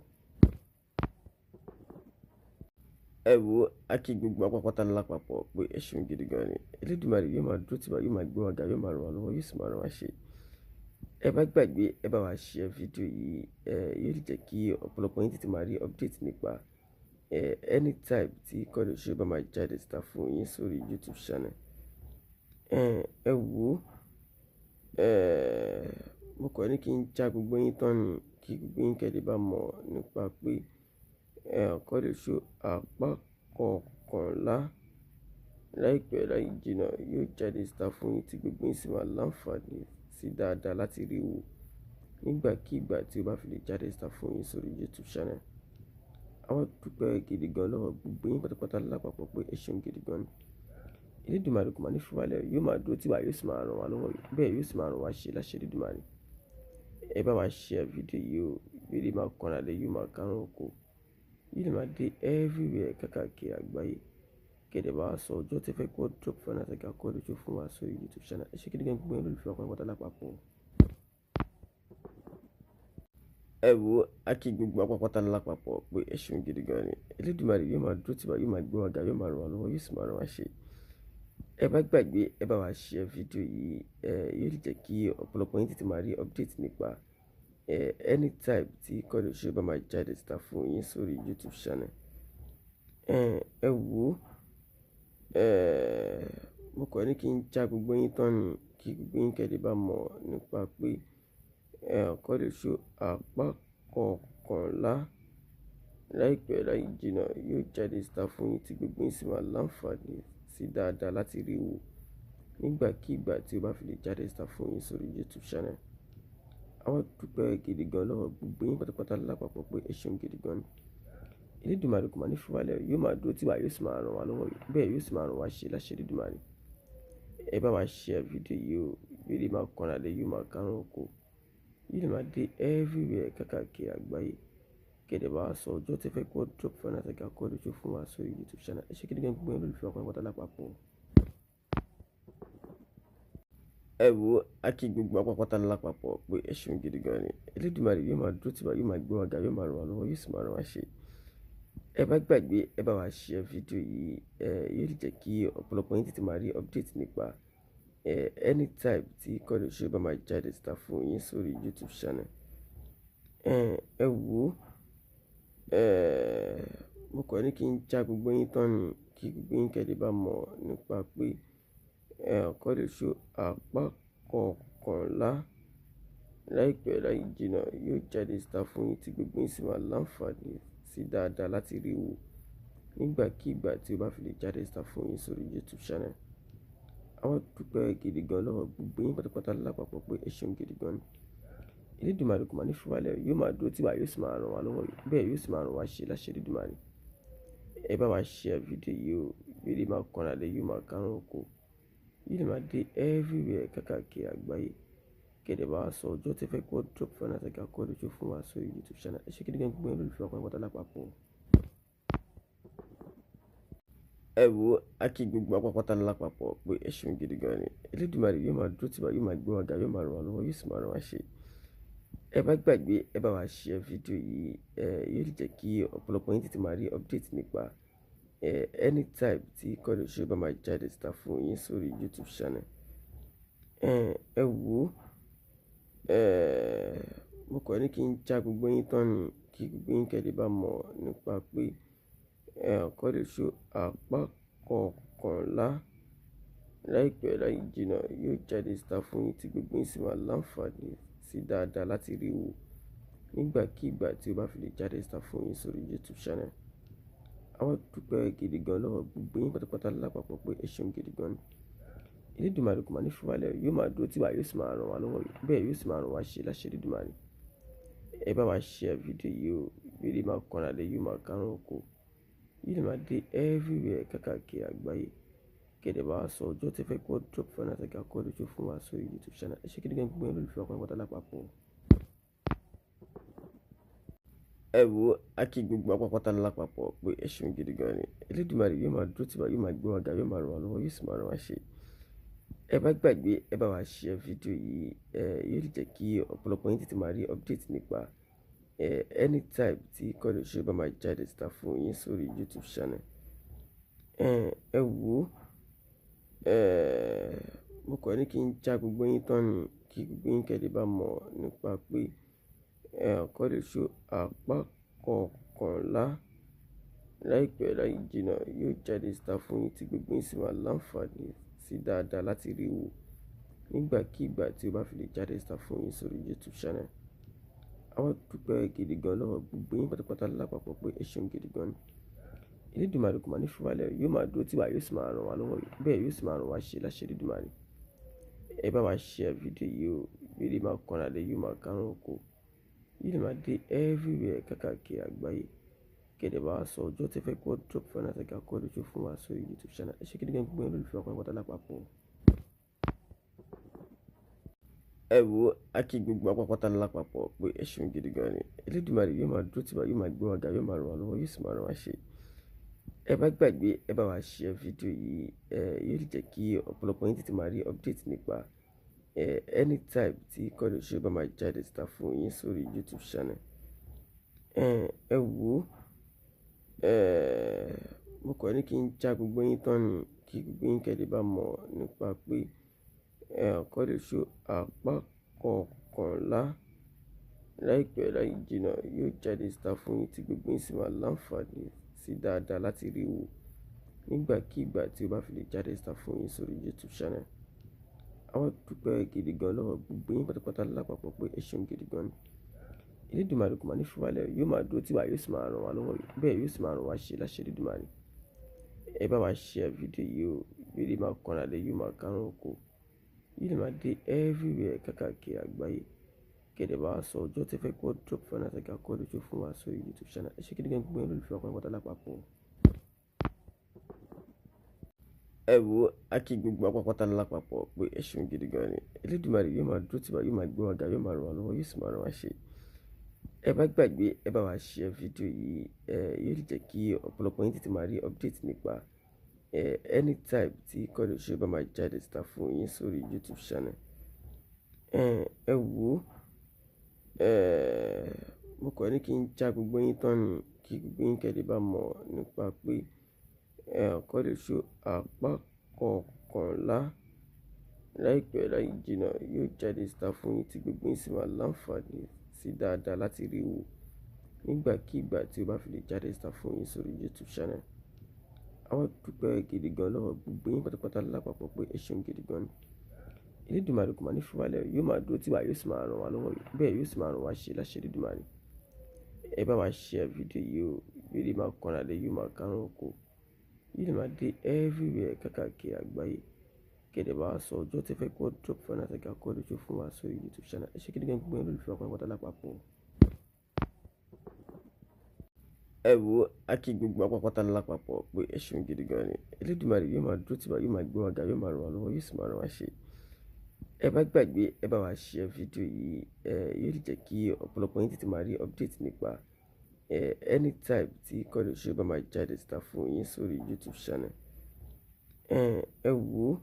Ẹ wo, a kí gbogbo wa pátápátá lápapọ̀ pé ẹ ṣeun gidi gan ni. Elédùmarè yóò máa dúró tì wá, yóò máa gbé wa ga, yóò máa ràn wá lọ́wọ́, yóò sì máa ràn wá ṣe. Ẹ bá gbàgbé, ẹ bá wa share fídíò yìí, yóò lè jẹ́ kí ọ̀pọ̀lọpọ̀ yín tètè máa rí update nípa anytime tí Quadri Show bá máa jáde síta fún yín sórí YouTube channel. Ẹ wò ó, mo kàn ní kí n já gbogbo yín tán ni kí gbogbo yín kẹ́ lè bá mọ̀ nípa pé Kọ́lé Show apá kọkànlá láìpẹ́ láì jìnnà yóò jáde síta fún yín tí gbogbo yín sì máa láǹfààní sí dáadáa láti rí wò nígbàkigbà tí ó bá fi lè jáde síta fún yín sórí YouTube channel. A wá dúpẹ́ gidi gan lọ́wọ́ gbogbo yín pátápátá lápapọ̀ pé ẹ ṣeun gidi gan ni. Elédùmarè kò máa ní fi wá lẹ̀, yóò máa dúró tì wá, yóò sì máa ràn wá lọ́wọ́, bẹ́ẹ̀ yóò sì máa ràn wá ṣe láṣẹ Elédùmarè. Ẹ bá wa share fídíò yìí o, yóò lè máa kọ́ra lé, yóò máa kárùn oko, yóò lè máa dé everywhere káàkiri àgbáyé. Kẹ̀dẹ̀ bá wa sọ ọjọ́ tí ẹ fẹ́ kó drop final saga Kọ́lé Show fún wa sórí YouTube channel. Ẹ ṣé gidi gan gbogbo yín olólùfẹ́ wa pátápátá lápapọ̀. Ẹ wò ó, a kí gbogbo wa pátápátá lápapọ̀ pé ẹ ṣeun gidi gan ni. Elédùmarè yóò máa dúró tì wá, yóò máa gbé wa ga, yóò máa ràn wá lọ́wọ́, yóò sì máa ràn wá ṣe. Ẹ bá gbàgbé, ẹ bá wa share fídíò yìí, yóò lè jẹ́ kí ọ̀pọ̀lọpọ̀ yín tètè máa rí update nípa anytime tí Kọ́lé Show bá máa jáde síta fún yín sórí YouTube channel. Ẹ wò ó, mo kàn ní kí n já gbogbo yín tán ni kí gbogbo yín kẹ́ lè bá mọ̀ nípa pé Kọ́lé Show apá kọkànlá láìpẹ́ láì jìnnà yóò jáde síta fún yín tí gbogbo yín sì máa láǹfààní sí dáadáa láti rí wò nígbàkigbà tí ó bá fi lè jáde síta fún yín sórí YouTube channel. A wá dúpẹ́ gidi gan lọ́wọ́ gbogbo yín pátápátá lápapọ̀ pé ẹ ṣeun gidi gan ni. Elédùmarè kò máa ní fi wá lẹ̀, yóò máa dúró tì wá, yóò sì máa ràn wá lọ́wọ́, bẹ́ẹ̀ yóò sì máa ràn wá ṣe láṣẹ Elédùmarè. Ẹ bá wa share fídíò yìí o, yóò lè máa kọ́ra lé, yóò máa kárùn oko, yóò lè máa dé everywhere káàkiri àgbáyé. Kẹ̀dẹ̀ bá wa sọ ọjọ́ tí ẹ fẹ́ kó drop final saga Kọ́lé Show fún wa sórí YouTube channel. Ẹ ṣé gidi gan gbogbo yín olólùfẹ́ wa pátápátá lápapọ̀. Ẹ wò ó, a kí gbogbo wa pátápátá lápapọ̀ pé ẹ ṣeun gidi gan ni. Elédùmarè yóò máa dúró tì wá, yóò máa gbé wa ga, yóò máa ràn wá lọ́wọ́, yóò sì máa ràn wá ṣe. Ẹ bá gbàgbé, ẹ bá wa share fídíò yìí, yóò lè jẹ́ kí ọ̀pọ̀lọpọ̀ yín tètè máa rí update nípa anytime tí Kọ́lé Show bá máa jáde síta fún yín sórí YouTube channel. Ẹ wò ó, mo kàn ní kí n já gbogbo yín tán ni kí gbogbo yín kẹ́ lè bá mọ̀ nípa pé Kọ́lé Show apá kọkànlá láìpẹ́ láì jìnnà yóò jáde síta fún yín tí gbogbo yín sì máa láǹfààní sí dáadáa láti rí wò nígbàkigbà tí ó bá fi lè jáde síta fún yín sórí YouTube channel. A wá dúpẹ́ gidi gan lọ́wọ́ gbogbo yín pátápátá lápapọ̀ pé ẹ ṣeun gidi gan ni. Elédùmarè kò máa ní fi wá lẹ̀, yóò máa dúró tì wá, yóò sì máa ràn wá lọ́wọ́, bẹ́ẹ̀ yóò sì máa ràn wá ṣe láṣẹ Elédùmarè. Ẹ bá wa share fídíò yìí o, yóò lè máa kọ́ra lé, yóò máa kárùn oko, yóò lè máa dé everywhere káàkiri àgbáyé. Kẹ̀dẹ̀ bá wa sọ ọjọ́ tí ẹ fẹ́ kó drop final saga Kọ́lé Show fún wa sórí YouTube channel. Ẹ ṣé gidi gan gbogbo yín olólùfẹ́ wa pátápátá lápapọ̀. Ẹ wò ó, a kí gbogbo wa pátápátá lápapọ̀ pé ẹ ṣeun gidi gan ni. Elédùmarè yóò máa dúró tì wá, yóò máa gbé wa ga, yóò máa ràn wá lọ́wọ́, yóò sì máa ràn wá ṣe. Ẹ bá gbàgbé, ẹ bá wa share fídíò yìí, yóò lè jẹ́ kí ọ̀pọ̀lọpọ̀ yín tètè máa rí update nípa anytime tí Kọ́lé Show bá máa jáde síta fún yín sórí YouTube channel. Ẹ wò ó, mo kàn ní kí n já gbogbo yín tán ni kí gbogbo yín kẹ́ lè bá mọ̀ nípa pé Kọ́lé Show apá kọkànlá láìpẹ́ láì jìnnà yóò jáde síta fún yín tí gbogbo yín sì máa láǹfààní sí dáadáa láti rí wò nígbàkigbà tí ó bá fi lè jáde síta fún yín sórí YouTube channel. A wá dúpẹ́ gidi gan lọ́wọ́ gbogbo yín pátápátá lápapọ̀ pé ẹ ṣeun gidi gan ni. Elédùmarè kò máa ní fi wá lẹ̀, yóò máa dúró tì wá, yóò sì máa ràn wá lọ́wọ́, bẹ́ẹ̀ yóò sì máa ràn wá ṣe láṣẹ Elédùmarè. Ẹ bá wa share fídíò yìí o, yóò lè máa kọ́ra lé, yóò máa kárùn oko, yóò lè máa dé everywhere káàkiri àgbáyé. Kẹ̀dẹ̀ bá wa sọ ọjọ́ tí ẹ fẹ́ kó drop final saga Kọ́lé Show fún wa sórí YouTube channel. Ẹ ṣé gidi gan gbogbo yín olólùfẹ́ wa pátápátá lápapọ̀. Ẹ wò ó, a kí gbogbo wa pátápátá lápapọ̀ pé ẹ ṣeun gidi gan ni. Elédùmarè yóò máa dúró tì wá, yóò máa gbé wa ga, yóò máa ràn wá lọ́wọ́, yóò sì máa ràn wá ṣe. Ẹ bá gbàgbé, ẹ bá wa share fídíò yìí, yóò lè jẹ́ kí ọ̀pọ̀lọpọ̀ yín tètè máa rí update nípa anytime tí Kọ́lé Show bá máa jáde síta fún yín sórí YouTube channel. Ẹ wò ó, mo kàn ní kí n já gbogbo yín tán ni kí gbogbo yín kẹ́ lè bá mọ̀ nípa pé Kọ́lé Show apá kọkànlá láìpẹ́ láì jìnnà yóò jáde síta fún yín tí gbogbo yín sì máa láǹfààní sí sí dáadáa láti rí wò nígbàkigbà tí ó bá fi lè jáde síta fún yín sórí YouTube channel. A wá dúpẹ́ gidi gan lọ́wọ́ gbogbo yín pátápátá lápapọ̀ pé ẹ ṣeun gidi gan ni. Elédùmarè kò máa ní fi wá lẹ̀, yóò máa dúró tì wá, yóò sì máa ràn wá lọ́wọ́, bẹ́ẹ̀ yóò sì máa ràn wá ṣe láṣẹ Elédùmarè. Ẹ bá wa share fídíò yìí o, yóò lè máa kọ́ra lé, yóò máa kárùn oko, yóò lè máa dé everywhere káàkiri àgbáyé. Kẹ̀dẹ̀ bá wa sọ ọjọ́ tí ẹ fẹ́ kó drop final saga Kọ́lé Oṣó fún wa sórí YouTube channel. Ẹ ṣé gidi gan gbogbo yín olólùfẹ́ wa pátápátá lápapọ̀. Ẹ wo, a kí gbogbo wa pátápátá lápapọ̀ pé ẹ ṣeun gidi gan ni. Elédùmarè yóò máa dúró tì wá, yóò máa gbé wa ga, yóò máa ràn wá lọ́wọ́, yóò sì máa ràn wá ṣe. Ẹ bá gbàgbé, ẹ bá wa share fídíò yìí, ẹ yóò lè jẹ́ kí ọ̀pọ̀lọpọ̀ yín tètè máa rí update nípa anytime tí Kọ́lé Oṣó bá máa jáde síta fún yín sórí YouTube channel. Ẹ wo, mo kàn ní kí n já gbogbo yín tán ni, kí gbogbo yín kẹ́ lè bá mọ̀ nípa pé Kọ́lé Oṣó apá kọkànlá láìpẹ́ láì jìnnà yóò jáde síta fún yín tí gbogbo yín sì máa láǹfààní sí dáadáa láti rí wò nígbàkigbà tí ó bá fi lè jáde síta fún yín sórí YouTube channel. A wá dúpẹ́ gidi gan lọ́wọ́ gbogbo yín pátápátá lápapọ̀ pé ẹ ṣeun gidi gan ni. Elédùmarè kò máa ní fi wá lẹ̀, yóò máa dúró tì wá, yóò sì máa ràn wá lọ́wọ́, bẹ́ẹ̀ yóò sì máa ràn wá ṣe láṣẹ Elédùmarè. Ẹ bá wa share fídíò yìí o, yóò lè máa kọ́ra lé, yóò máa kárùn oko, yóò lè máa dé everywhere káàkiri àgbáyé. Kẹ̀dẹ̀ bá wa sọ ọjọ́ tí ẹ fẹ́ kó drop final saga Kọ́lé Oṣó fún wa sórí YouTube channel. Ẹ ṣé gidi gan gbogbo yín olólùfẹ́ wa pátápátá lápapọ̀. Ẹ wo, a kí gbogbo wa pátápátá lápapọ̀ pé ẹ ṣeun gidi gan ni. Elédùmarè yóò máa dúró tì wá, yóò máa gbé wa ga, yóò máa ràn wá lọ́wọ́, yóò sì máa ràn wá ṣe. Ẹ bá gbàgbé, ẹ bá wa share fídíò yìí, ẹ yóò lè jẹ́ kí ọ̀pọ̀lọpọ̀ yín tètè máa rí update nípa anytime tí Kọ́lé Oṣó bá máa jáde síta fún yín sórí YouTube channel. Ẹ wo, mo kàn ní kí n já gbogbo yín tán ni, kí gbogbo yín kẹ́ lè bá mọ̀ nípa pé Kọ́lé Oṣó apá kọkànlá láìpẹ́ láì jìnnà yóò jáde síta fún yín tí gbogbo yín sì máa láǹfààní sí dáadáa láti rí wò nígbàkigbà tí ó bá fi lè jáde síta fún yín sórí YouTube channel. A wá dúpẹ́ gidi gan lọ́wọ́ gbogbo yín pátápátá lápapọ̀ pé ẹ ṣeun gidi gan ni. Elédùmarè kò máa ní fi wá lẹ̀, yóò máa dúró tì wá, yóò sì máa ràn wá lọ́wọ́, bẹ́ẹ̀ yóò sì máa ràn wá ṣe láṣẹ Elédùmarè. Ẹ bá wa share fídíò yìí o, yóò lè máa kọ́ra lé, yóò máa kárùn oko, yóò lè máa dé everywhere káàkiri àgbáyé. Kẹ̀dẹ̀ bá wa sọ ọjọ́ tí ẹ fẹ́ kó drop final saga Kọ́lé Oṣó fún wa sórí YouTube channel. Ẹ ṣé gidi gan gbogbo yín olólùfẹ́ wa pátápátá lápapọ̀. Ẹ wo, a kí gbogbo wa pátápátá lápapọ̀ pé ẹ ṣeun gidi gan ni. Elédùmarè yóò máa dúró tì wá, yóò máa gbé wa ga, yóò máa ràn wá lọ́wọ́, yóò sì máa ràn wá ṣe. Ẹ bá gbàgbé, ẹ bá wa share fídíò yìí, ẹ yóò lè jẹ́ kí ọ̀pọ̀lọpọ̀ yín tètè máa rí update nípa anytime tí Kọ́lé Oṣó bá máa jáde síta fún yín sórí YouTube channel. Ẹ wo,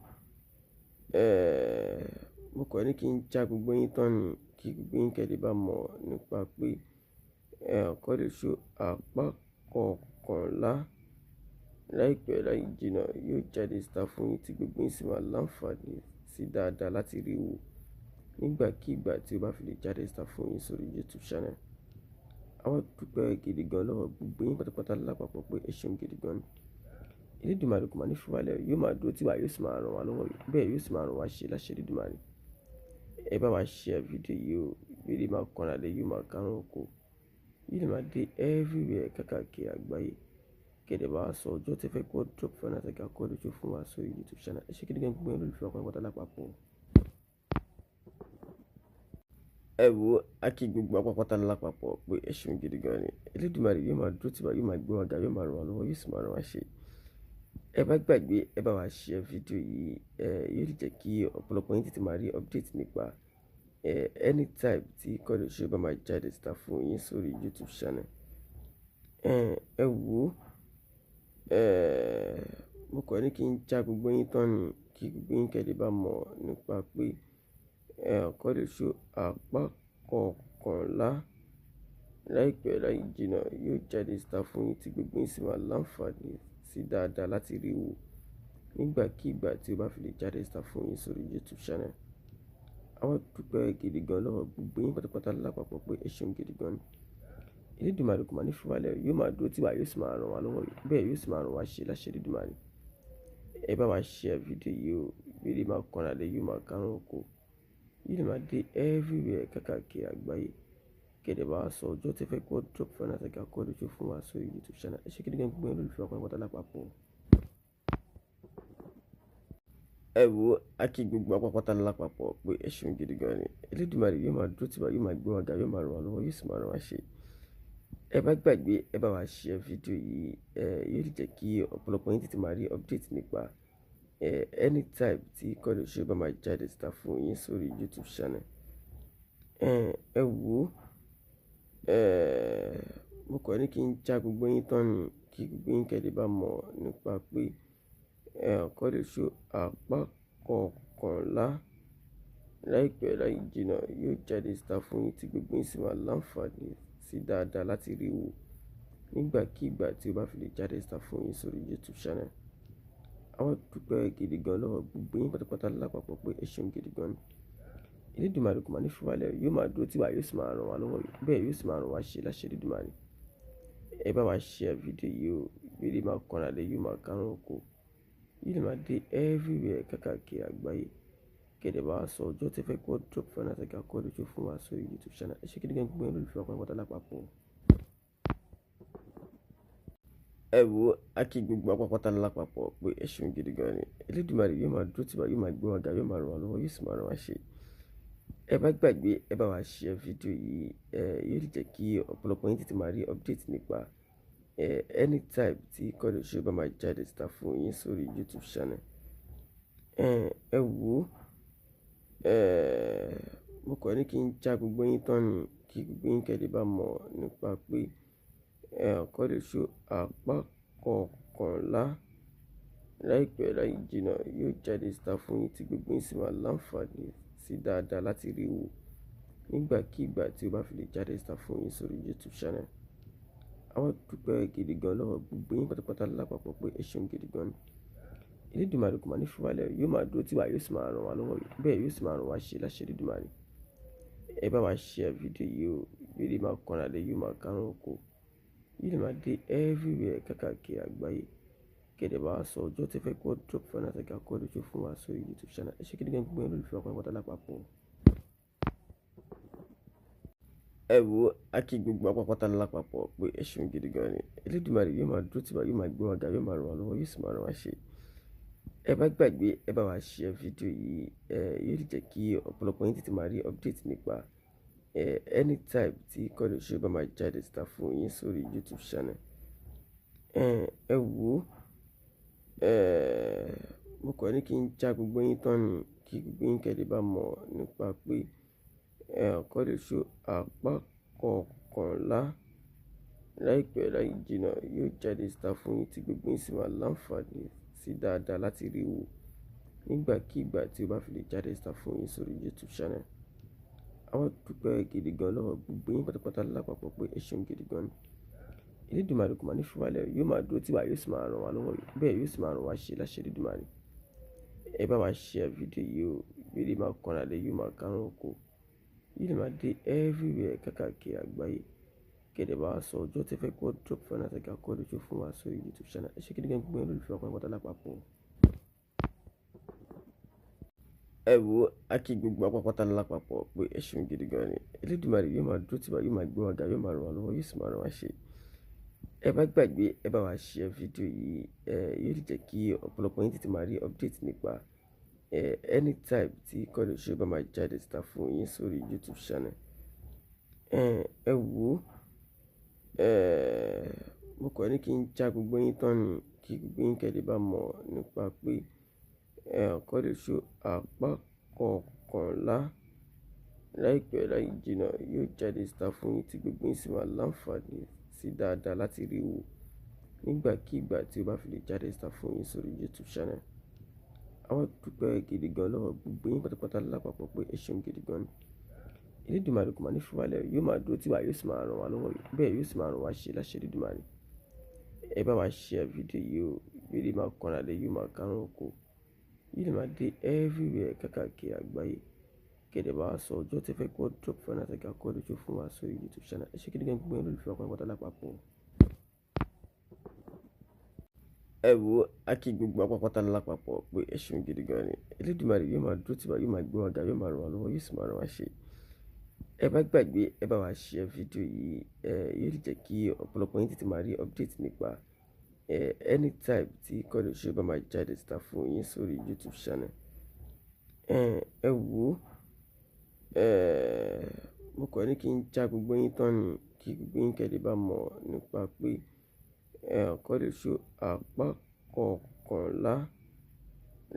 mo kàn ní kí n já gbogbo yín tán ni, kí gbogbo yín kẹ́ lè bá mọ̀ nípa pé Kọ́lé Oṣó apá kọkànlá láìpẹ́ láì jìnnà yóò jáde síta fún yín tí gbogbo yín sì máa láǹfààní sí dáadáa láti rí wò nígbàkigbà tí ó bá fi lè jáde síta fún yín sórí YouTube channel. A wá dúpẹ́ gidi gan lọ́wọ́ gbogbo yín pátápátá lápapọ̀ pé ẹ ṣeun gidi gan ni. Elédùmarè kò máa ní fi wá lẹ̀, yóò máa dúró tì wá, yóò sì máa ràn wá lọ́wọ́, bẹ́ẹ̀ yóò sì máa ràn wá ṣe láṣẹ Elédùmarè. Ẹ bá wa share fídíò yìí o, yóò lè máa kọ́ra lé, yóò máa kárùn oko, yóò lè máa dé everywhere káàkiri àgbáyé. Kẹ̀dẹ̀ bá wa sọ ọjọ́ tí ẹ fẹ́ kó drop final saga Kọ́lé Oṣó fún wa sórí YouTube channel. Ẹ ṣé gidi gan gbogbo yín olólùfẹ́ wa pátápátá lápapọ̀. Ẹ wo, a kí gbogbo wa pátápátá lápapọ̀ pé ẹ ṣeun gidi gan ni. Elédùmarè yóò máa dúró tì wá, yóò máa gbé wa ga, yóò máa ràn wá lọ́wọ́, yóò sì máa ràn wá ṣe. Ẹ bá gbàgbé, ẹ bá wa share fídíò yìí, ẹ yóò lè jẹ́ kí ọ̀pọ̀lọpọ̀ yín tètè máa rí update nípa anytime tí Kọ́lé Oṣó bá máa jáde síta fún yín sórí YouTube channel. Ẹ wo, mo kàn ní kí n já gbogbo yín tán ni, kí gbogbo yín kẹ́ lè bá mọ̀ nípa pé Kọ́lé Oṣó apá kọkànlá láìpẹ́ láì jìnnà yóò jáde síta fún yín tí gbogbo yín sì máa láǹfààní sí dáadáa láti rí wò nígbàkigbà tí ó bá fi lè jáde síta fún yín sórí YouTube channel. A wá dúpẹ́ gidi gan lọ́wọ́ gbogbo yín pátápátá lápapọ̀ pé ẹ ṣeun gidi gan ni. Elédùmarè kò máa ní fi wá lẹ̀, yóò máa dúró tì wá, yóò sì máa ràn wá lọ́wọ́, bẹ́ẹ̀ yóò sì máa ràn wá ṣe láṣẹ Elédùmarè. Ẹ bá wa share fídíò yìí o, yóò lè máa kọ́ra lé, yóò máa kárùn oko, yóò lè máa dé everywhere káàkiri àgbáyé. Kẹ̀dẹ̀ bá wa sọ ọjọ́ tí ẹ fẹ́ kó drop final saga Kọ́lé Oṣó fún wa sórí YouTube channel. Ẹ ṣé gidi gan gbogbo ẹ̀yin olólùfẹ́ wa pátápátá lápapọ̀. Ẹ wo, a kí gbogbo wa pátápátá lápapọ̀ pé ẹ ṣeun gidi gan ni. Elédùmarè yóò máa dúró tì wá, yóò máa gbé wa ga, yóò máa ràn wá lọ́wọ́, yóò sì máa ràn wá ṣe. Ẹ bá gbàgbé, ẹ bá wa share fídíò yìí, ẹ yóò lè jẹ́ kí ọ̀pọ̀lọpọ̀ yín tètè máa rí update nípa anytime tí Kọ́lé Oṣó bá máa jáde síta fún yín sórí YouTube channel. Ẹ wo, mo kàn ní kí n já gbogbo yín tán ni, kí gbogbo yín kẹ́ lè bá mọ̀ nípa pé Kọ́lé Oṣó apá kọkànlá láìpẹ́ láì jìnnà yóò jáde síta fún yín tí gbogbo yín sì máa láǹfààní sí dáadáa láti rí wò nígbàkigbà tí ó bá fi lè jáde síta fún yín sórí YouTube channel. A wá dúpẹ́ gidi gan lọ́wọ́ gbogbo yín pátápátá lápapọ̀ pé ẹ ṣeun gidi gan ni. Elédùmarè kò máa ní fi wá lẹ̀, yóò máa dúró tì wá, yóò sì máa ràn wá lọ́wọ́, bẹ́ẹ̀ yóò sì máa ràn wá ṣe láṣẹ Elédùmarè. Ẹ bá wa share fídíò yìí o, yóò lè máa kọ́ra lé, yóò máa kárùn oko, yóò lè máa dé everywhere káàkiri àgbáyé. Kẹ̀dẹ̀ bá wa sọ ọjọ́ tí ẹ fẹ́ kó drop final saga Kọ́lé Oṣó fún wa sórí YouTube channel. Ẹ ṣé gidi gan gbogbo ẹ̀yin olólùfẹ́ wa pátápátá lápapọ̀. Ẹ wo, a kí gbogbo wa pátápátá lápapọ̀ pé ẹ ṣeun gidi gan ni. Elédùmarè yóò máa dúró tì wá, yóò máa gbé wa ga, yóò máa ràn wá lọ́wọ́, yóò sì máa ràn wá ṣe. Ẹ bá gbàgbé, ẹ bá wa share fídíò yìí, ẹ yóò lè jẹ́ kí ọ̀pọ̀lọpọ̀ yín tètè máa rí update nípa anytime tí Kọ́lé Oṣó bá máa jáde síta fún yín sórí YouTube channel. Ẹ wo, mo kàn ní kí n já gbogbo yín tán ni, kí gbogbo yín kẹ́ lè bá mọ̀ nípa pé Kọ́lé Oṣó apá kọkànlá láìpẹ́ láì jìnnà yóò jáde síta fún yín tí gbogbo yín sì máa láǹfààní sí dáadáa láti rí wò nígbàkigbà tí ó bá fi lè jáde síta fún yín sórí YouTube channel. A wá dúpẹ́ gidi gan lọ́wọ́ gbogbo yín pátápátá lápapọ̀ pé ẹ ṣeun gidi gan ni. Elédùmarè kò máa ní fi wá lẹ̀, yóò máa dúró tì wá, yóò sì máa ràn wá lọ́wọ́, bẹ́ẹ̀ yóò sì máa ràn wá ṣe láṣẹ Elédùmarè. Ẹ bá wa share fídíò yìí o, yóò lè máa kọ́ra lé, yóò máa kárùn oko, yóò lè máa dé everywhere káàkiri àgbáyé. Kẹ̀dẹ̀ bá wa sọ ọjọ́ tí ẹ fẹ́ kó drop final saga Kọ́lé Oṣó fún wa sórí YouTube channel. Ẹ ṣé gidi gan gbogbo ẹ̀yin olólùfẹ́ wa pátápátá lápapọ̀. Ẹ wo, a kí gbogbo wa pátápátá lápapọ̀ pé ẹ ṣeun gidi gan ni. Elédùmarè yóò máa dúró tì wá, yóò máa gbé wa ga, yóò máa ràn wá lọ́wọ́, yóò sì máa ràn wá ṣe. Ẹ bá gbàgbé, ẹ bá wa share fídíò yìí, ẹ yóò lè jẹ́ kí ọ̀pọ̀lọpọ̀ yín tètè máa rí update nípa anytime tí Kọ́lé Oṣó bá máa jáde síta fún yín sórí YouTube channel. Ẹ wo, mo kàn ní kí n já gbogbo yín tán ni, kí gbogbo yín kẹ́ lè bá mọ̀ nípa pé Kọ́lé Oṣó apá kọkànlá láìpẹ́ láì jìnnà yóò jáde síta fún yín tí gbogbo yín sì máa láǹfààní sí dáadáa láti rí wò nígbàkigbà tí ó bá fi lè jáde síta fún yín sórí YouTube channel. A wá dúpẹ́ gidi gan lọ́wọ́ gbogbo yín pátápátá lápapọ̀ pé ẹ ṣeun gidi gan ni. Elédùmarè kò máa ní fi wá lẹ̀, yóò máa dúró tì wá, yóò sì máa ràn wá lọ́wọ́, bẹ́ẹ̀ yóò sì máa ràn wá ṣe láṣẹ Elédùmarè. Ẹ bá wa share fídíò yìí o, yóò lè máa kọ́ra lé, yóò máa kárùn oko, yóò lè máa dé everywhere káàkiri àgbáyé. Kẹ̀dẹ̀ bá wa sọ ọjọ́ tí ẹ fẹ́ kó drop final saga Kọ́lé Oṣó fún wa sórí YouTube channel. Ẹ ṣé gidi gan gbogbo ẹ̀yin olólùfẹ́ wa pátápátá lápapọ̀. Ẹ wo, a kí gbogbo wa pátápátá lápapọ̀ pé ẹ ṣeun gidi gan ni. Elédùmarè yóò máa dúró tì wá, yóò máa gbé wa ga, yóò máa ràn wá lọ́wọ́, yóò sì máa ràn wá ṣe. Ẹ bá gbàgbé, ẹ bá wa share fídíò yìí, ẹ yóò lè jẹ́ kí ọ̀pọ̀lọpọ̀ yín tètè máa rí update nípa anytime tí Kọ́lé Oṣó bá máa jáde síta fún yín sórí YouTube channel. Ẹ wo, mo kàn ní kí n já gbogbo yín tán ni, kí gbogbo yín kẹ́ lè bá mọ̀ nípa pé Kọ́lé Oṣó apá kọkànlá láìpẹ́ láì jìnnà yóò jáde síta fún yín tí gbogbo yín sì máa láǹfààní sí dáadáa láti rí wò nígbàkigbà tí ó bá fi lè jáde síta fún yín sórí YouTube channel. A wá dúpẹ́ gidi gan lọ́wọ́ gbogbo yín pátápátá lápapọ̀ pé ẹ ṣeun gidi gan ni. Elédùmarè kò máa ní fi wá lẹ̀, yóò máa dúró tì wá, yóò sì máa ràn wá lọ́wọ́, bẹ́ẹ̀ yóò sì máa ràn wá ṣe láṣẹ Elédùmarè. Ẹ bá wa share fídíò yìí o, yóò lè máa kọ́ra lé, yóò máa kárùn oko, yóò lè máa dé everywhere káàkiri àgbáyé. Kẹ̀dẹ̀ bá wa sọ ọjọ́ tí ẹ fẹ́ kó drop final saga Kọ́lé Oṣó fún wa sórí YouTube channel. Ẹ ṣé gidi gan gbogbo ẹ̀yin olólùfẹ́ wa pátápátá lápapọ̀. Ẹ wo, a kí gbogbo wa pátápátá lápapọ̀ pé ẹ ṣeun gidi gan ni. Elédùmarè yóò máa dúró tì wá, yóò máa gbé wa ga, yóò máa ràn wá lọ́wọ́, yóò sì máa ràn wá ṣe. Ẹ bá gbàgbé, ẹ bá wa share fídíò yìí, yóò lè jẹ́ kí ọ̀pọ̀lọpọ̀ yín tètè máa rí update nípa anytime tí Kọ́lé Show bá máa jáde síta fún yín sórí YouTube channel. Ẹ wo, mo kàn ní kí n já gbogbo yín tán ni, kí gbogbo yín kẹ́ lè bá mọ̀ nípa pé Kọ́lé Show apá kọkànlá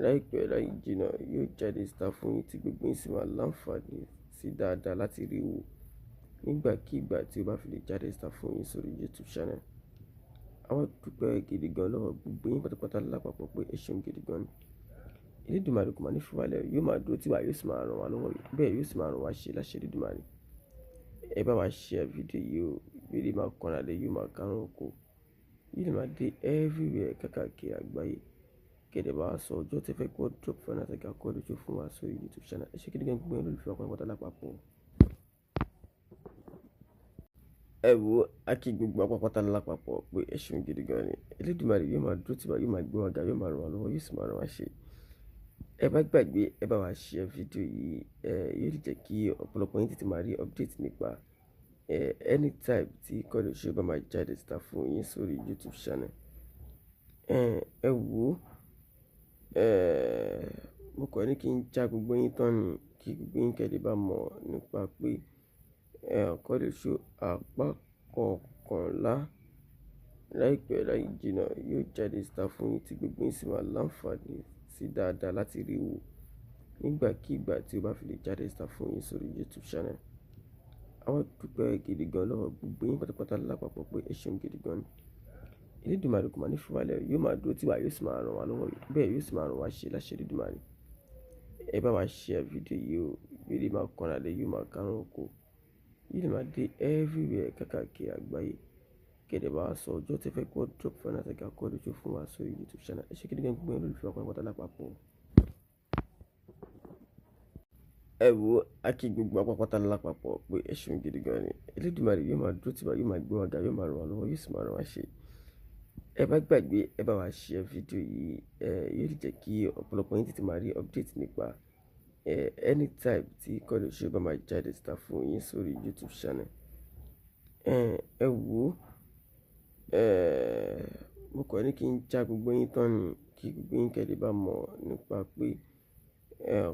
láìpẹ́ láì jìnnà yóò jáde síta fún yín tí gbogbo yín sì máa láǹfààní sí dáadáa láti rí wò nígbàkigbà tí ó bá fi lè jáde síta fún yín sórí YouTube channel. A wá dúpẹ́ gidi gan lọ́wọ́ gbogbo yín pátápátá lápapọ̀ pé ẹ ṣeun gidi gan ni. Elédùmarè kò máa ní fi wá lẹ̀, yóò máa dúró tì wá, yóò sì máa ràn wá lọ́wọ́, bẹ́ẹ̀ yóò sì máa ràn wá ṣe láṣẹ Elédùmarè. Ẹ bá wa share fídíò yìí o, yóò lè máa kọ́ra lé, yóò máa kárùn oko, yóò lè máa dé everywhere káàkiri àgbáyé. Kẹ̀dẹ̀ bá wa sọ ọjọ́ tí ẹ fẹ́ kó drop final saga Kọ́lé Show fún wa sórí YouTube channel. Ẹ ṣé gidi gan gbogbo yín olólùfẹ́ wa pátápátá lápapọ̀. Ẹ wo, a kí gbogbo wa pátápátá lápapọ̀ pé ẹ ṣeun gidi gan ni. Elédùmarè yóò máa dúró tì wá, yóò máa gbé wa ga, yóò máa ràn wá lọ́wọ́, yóò sì máa ràn wá ṣe. Ẹ bá gbàgbé, ẹ bá wa share fídíò yìí, yóò lè jẹ́ kí ọ̀pọ̀lọpọ̀ yín tètè máa rí update nípa anytime tí Kọ́lé Show bá máa jáde síta fún yín sórí YouTube channel. Ẹ wo, mo kàn ní kí n já gbogbo yín tán ni, kí gbogbo yín kẹ́ lè bá mọ̀ nípa pé Kọ́lé Show apá kọkànlá láìpẹ́ láì jìnnà yóò jáde síta fún yín tí gbogbo yín sì máa láǹfààní sí dáadáa láti rí wò nígbàkigbà tí ó bá fi lè jáde síta fún yín sórí YouTube channel. A wá dúpẹ́ gidi gan lọ́wọ́ gbogbo yín pátápátá lápapọ̀ pé ẹ ṣeun gidi gan ni. Elédùmarè kò máa ní fi wá lẹ̀, yóò máa dúró tì wá, yóò sì máa ràn wá lọ́wọ́, bẹ́ẹ̀ yóò sì máa ràn wá ṣe láṣẹ Elédùmarè. Ẹ bá wa share fídíò yìí o, yóò lè máa kọ́ra lé, yóò máa kárùn oko, yóò lè máa dé everywhere káàkiri àgbáyé. Kẹ̀dẹ̀ bá wa sọ ọjọ́ tí ẹ fẹ́ kó drop final saga Kọ́lé Show fún wa sórí YouTube channel. Ẹ ṣé gidi gan gbogbo yín olólùfẹ́ wa pátápátá lápapọ̀. Ẹ wo, a kí gbogbo wa pátápátá lápapọ̀ pé ẹ ṣeun gidi gan ni. Elédùmarè yóò máa dúró tì wá, yóò máa gbé wa ga, yóò máa ràn wá lọ́wọ́, yóò sì máa ràn wá ṣe. Ẹ bá gbàgbé, ẹ bá wa share fídíò yìí, yóò lè jẹ́ kí ọ̀pọ̀lọpọ̀ yín tètè máa rí update nípa anytime tí Kọ́lé Show bá máa jáde síta fún yín sórí YouTube channel. Ẹ wo, mo kàn ní kí n já gbogbo yín tán ni, kí gbogbo yín kẹ́ lè bá mọ̀ nípa pé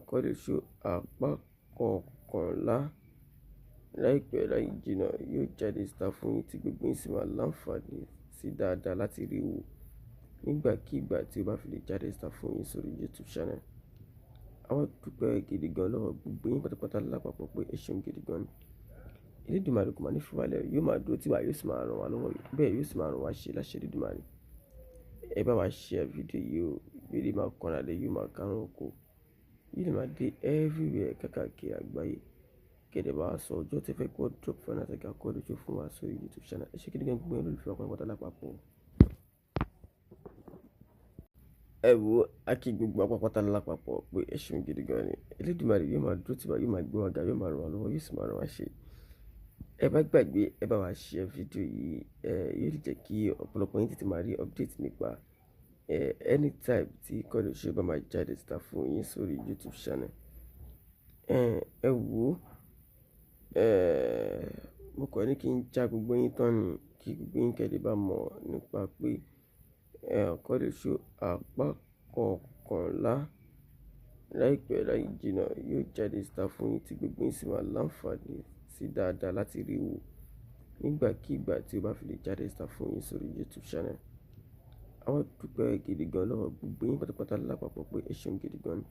Kọ́lé Show apá kọkànlá láìpẹ́ láì jìnnà yóò jáde síta fún yín tí gbogbo yín sì máa láǹfààní sí dáadáa láti rí wò nígbàkigbà tí ó bá fi lè jáde síta fún yín sórí YouTube channel. A wá dúpẹ́ gidi gan lọ́wọ́ gbogbo yín pátápátá lápapọ̀ pé ẹ ṣeun gidi gan ni. Elédùmarè kò máa ní fi wá lẹ̀, yóò máa dúró tì wá, yóò sì máa ràn wá lọ́wọ́, bẹ́ẹ̀ yóò sì máa ràn wá ṣe láṣẹ Elédùmarè. Ẹ bá wa share fídíò yìí o, yóò lè máa kọ́ra lé, yóò máa kárùn oko, yóò lè máa dé everywhere káàkiri àgbáyé. Kẹ̀dẹ̀ bá wa sọ ọjọ́ tí ẹ fẹ́ kó drop final saga Kọ́lé Show fún wa sórí YouTube channel. Ẹ ṣé gidi gan gbogbo yín olólùfẹ́ wa pátápátá lápapọ̀. Ẹ wo, a kí gbogbo wa pátápátá lápapọ̀ pé ẹ ṣeun gidi gan ni. Elédùmarè yóò máa dúró tì wá, yóò máa gbé wa ga, yóò máa ràn wá lọ́wọ́, yóò sì máa ràn wá ṣe. Ẹ bá gbàgbé, ẹ bá wa share fídíò yìí, yóò lè jẹ́ kí ọ̀pọ̀lọpọ̀ yín tètè máa rí update nípa anytime tí Kọ́lé Show bá máa jáde síta fún yín sórí YouTube channel. Ẹ wo, mo kàn ní kí n já gbogbo yín tán ni, kí gbogbo yín kẹ́ lè bá mọ̀ nípa pé Kọ́lé Show apá kọkànlá láìpẹ́ láì jìnnà yóò jáde síta fún yín tí gbogbo yín sì máa láǹfààní sí dáadáa láti rí wò nígbàkigbà tí ó bá fi lè jáde síta fún yín sórí YouTube channel. A wá dúpẹ́ gidi gan lọ́wọ́ gbogbo yín pátápátá lápapọ̀ pé ẹ ṣeun gidi gan ni.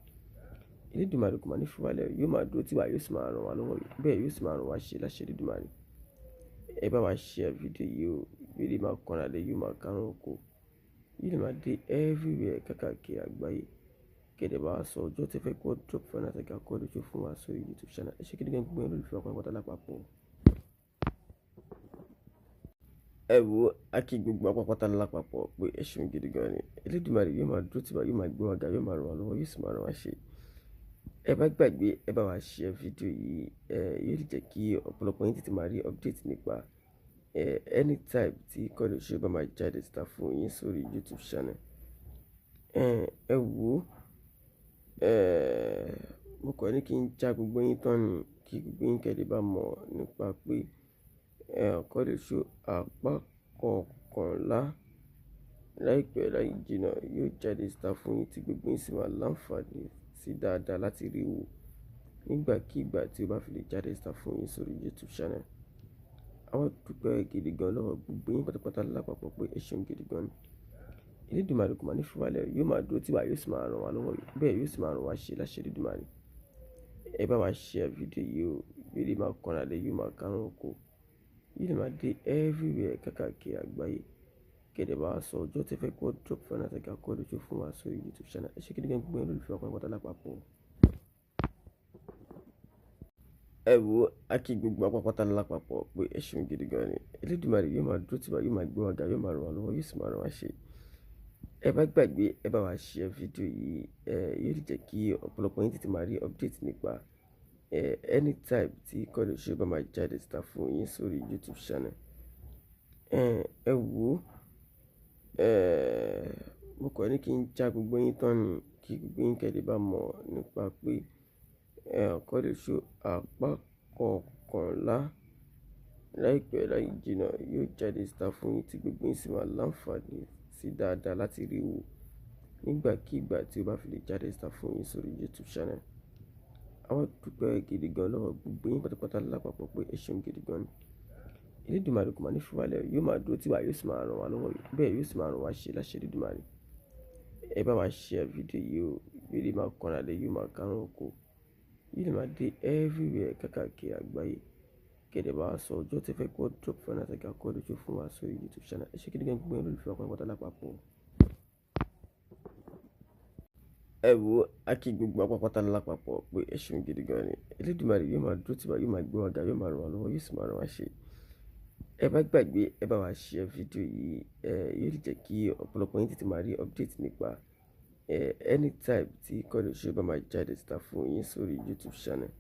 Elédùmarè kò máa ní fi wá lẹ̀, yóò máa dúró tì wá, yóò sì máa ràn wá lọ́wọ́, bẹ́ẹ̀ yóò sì máa ràn wá ṣe láṣẹ Elédùmarè. Ẹ bá wa share fídíò yìí o, yóò lè máa kọ́ra lé, yóò máa kárùn oko, yóò lè máa dé everywhere káàkiri àgbáyé. Kẹ̀dẹ̀ bá wa sọ ọjọ́ tí ẹ fẹ́ kó drop final saga Kọ́lé Show fún wa sórí YouTube channel. Ẹ ṣé gidi gan gbogbo yín olólùfẹ́ wa pátápátá lápapọ̀. Ẹ wo, a kí gbogbo wa pátápátá lápapọ̀ pé ẹ ṣeun gidi gan ni. Elédùmarè yóò máa dúró tì wá, yóò máa gbé wa ga, yóò máa ràn wá lọ́wọ́, yóò sì máa ràn wá ṣe. Ẹ bá gbàgbé, ẹ bá wa share fídíò yìí, yóò lè jẹ́ kí ọ̀pọ̀lọpọ̀ yín tètè máa rí update nípa anytime tí Kọ́lé Show bá máa jáde síta fún yín sórí YouTube channel. Ẹ wò ó, mo kàn ní kí n já gbogbo yín tán ni kí gbogbo yín kẹ́ lè bá mọ̀ nípa pé Kọ́lé Show apá kọkànlá láìpẹ́ láì jìnnà yóò jáde síta fún yín tí gbogbo yín sì máa láǹfààní sí dáadáa láti rí wò nígbàkigbà tí ó bá fi lè jáde síta fún yín sórí YouTube channel. A wá dúpẹ́ gidi gan lọ́wọ́ gbogbo yín pátápátá lápapọ̀ pé ẹ ṣeun gidi gan ni. Elédùmarè kò máa ní fi wá lẹ̀, yóò máa dúró tì wá, yóò sì máa ràn wá lọ́wọ́, bẹ́ẹ̀ yóò sì máa ràn wá ṣe láṣẹ Elédùmarè. Ẹ bá wa share fídíò yìí o, yóò lè máa kọ́ra lé, yóò máa kárùn oko, yóò lè máa dé everywhere káàkiri àgbáyé. Kẹ̀dẹ̀ bá wa sọ ọjọ́ tí ẹ fẹ́ kó drop final saga Kọ́lé Show fún wa sórí YouTube channel. Ẹ ṣé gidi gan gbogbo yín olólùfẹ́ wa pátápátá lápapọ̀. Ẹ wò ó, a kí gbogbo wa pátápátá lápapọ̀ pé ẹ ṣeun gidi gan ni. Elédùmarè yóò máa dúró tì wá, yóò máa gbé wa ga, yóò máa ràn wá lọ́wọ́, yóò sì máa ràn wá ṣe. Ẹ bá gbàgbé, ẹ bá wa share fídíò yìí, yóò lè jẹ́ kí ọ̀pọ̀lọpọ̀ yín tètè máa rí update nípa anytime tí Kọ́lé Show bá máa jáde síta fún yín sórí YouTube channel. Ẹ wò ó, mo kàn ní kí n já gbogbo yín tán ni kí gbogbo yín kẹ́ lè bá mọ̀ nípa pé Kọ́lé Show apá kọkànlá láìpẹ́ láì jìnnà yóò jáde síta fún yín tí gbogbo yín sì máa láǹfààní sí dáadáa láti rí wò nígbàkigbà tí ó bá fi lè jáde síta fún yín sórí YouTube channel. A wá dúpẹ́ gidi gan lọ́wọ́ gbogbo yín pátápátá lápapọ̀ pé ẹ ṣeun gidi gan ni. Elédùmarè kò máa ní fi wá lẹ̀, yóò máa dúró tì wá, yóò sì máa ràn wá lọ́wọ́, bẹ́ẹ̀ yóò sì máa ràn wá ṣe láṣẹ Elédùmarè. Ẹ bá wa share fídíò yìí o, yóò lè máa kọ́ra lé, yóò máa kárùn oko, yóò lè máa dé everywhere káàkiri àgbáyé. Kẹ̀dẹ̀ bá wa sọ ọjọ́ tí ẹ fẹ́ kó drop final saga Kọ́lé Show fún wa sórí YouTube channel. Ẹ ṣé gidi gan gbogbo yín olólùfẹ́ wa pátápátá lápapọ̀. Ẹ wò ó, a kí gbogbo wa pátápátá lápapọ̀ pé ẹ ṣeun gidi gan ni. Elédùmarè yóò máa dúró tì wá, yóò máa gbé wa ga, yóò máa ràn wá lọ́wọ́, yóò sì máa ràn wá ṣe. Ẹ bá gbàgbé, ẹ bá wa share fídíò yìí, yóò lè jẹ́ kí ọ̀pọ̀lọpọ̀ yín tètè máa rí update nípa anytime tí Kọ́lé Show bá máa jáde síta fún yín sórí YouTube channel.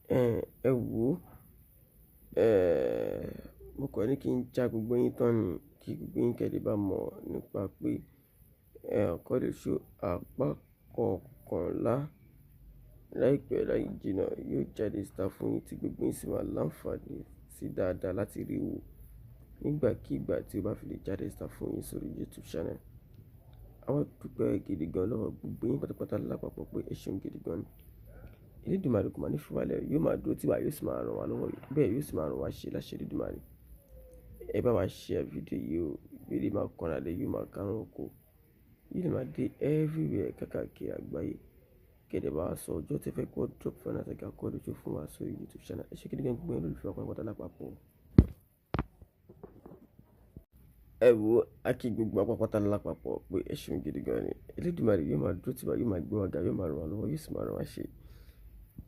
Ẹ wò ó, mo kàn ní kí n já gbogbo yín tán ni kí gbogbo yín kẹ́ lè bá mọ̀ nípa pé Kọ́lé Show apá kọkànlá láìpẹ́ láì jìnnà yóò jáde síta fún yín tí gbogbo yín sì máa láǹfààní sí dáadáa láti rí wò nígbàkigbà tí ó bá fi lè jáde síta fún yín sórí YouTube channel. A wá dúpẹ́ gidi gan lọ́wọ́ gbogbo yín pátápátá lápapọ̀ pé ẹ ṣeun gidi gan ni. Elédùmarè kò máa ní fi wá lẹ̀, yóò máa dúró tì wá, yóò sì máa ràn wá lọ́wọ́, bẹ́ẹ̀ yóò sì máa ràn wá ṣe láṣẹ Elédùmarè. Ẹ bá wa share fídíò yìí o, yóò lè máa kọ́ra lé, yóò máa kárùn oko, yóò lè máa dé everywhere káàkiri àgbáyé. Kẹ̀dẹ̀ bá wa sọ ọjọ́ tí ẹ fẹ́ kó drop final saga Kọ́lé Show fún wa sórí YouTube channel. Ẹ ṣé gidi gan gbogbo yín olólùfẹ́ wa pátápátá lápapọ̀. Ẹ wò ó, a kí gbogbo wa pátápátá lápapọ̀ pé ẹ ṣeun gidi gan ni. Elédùmarè yóò máa dúró tì wá, yóò máa gbé wa ga, yóò máa ràn wá lọ́wọ́, yóò sì máa ràn wá ṣe.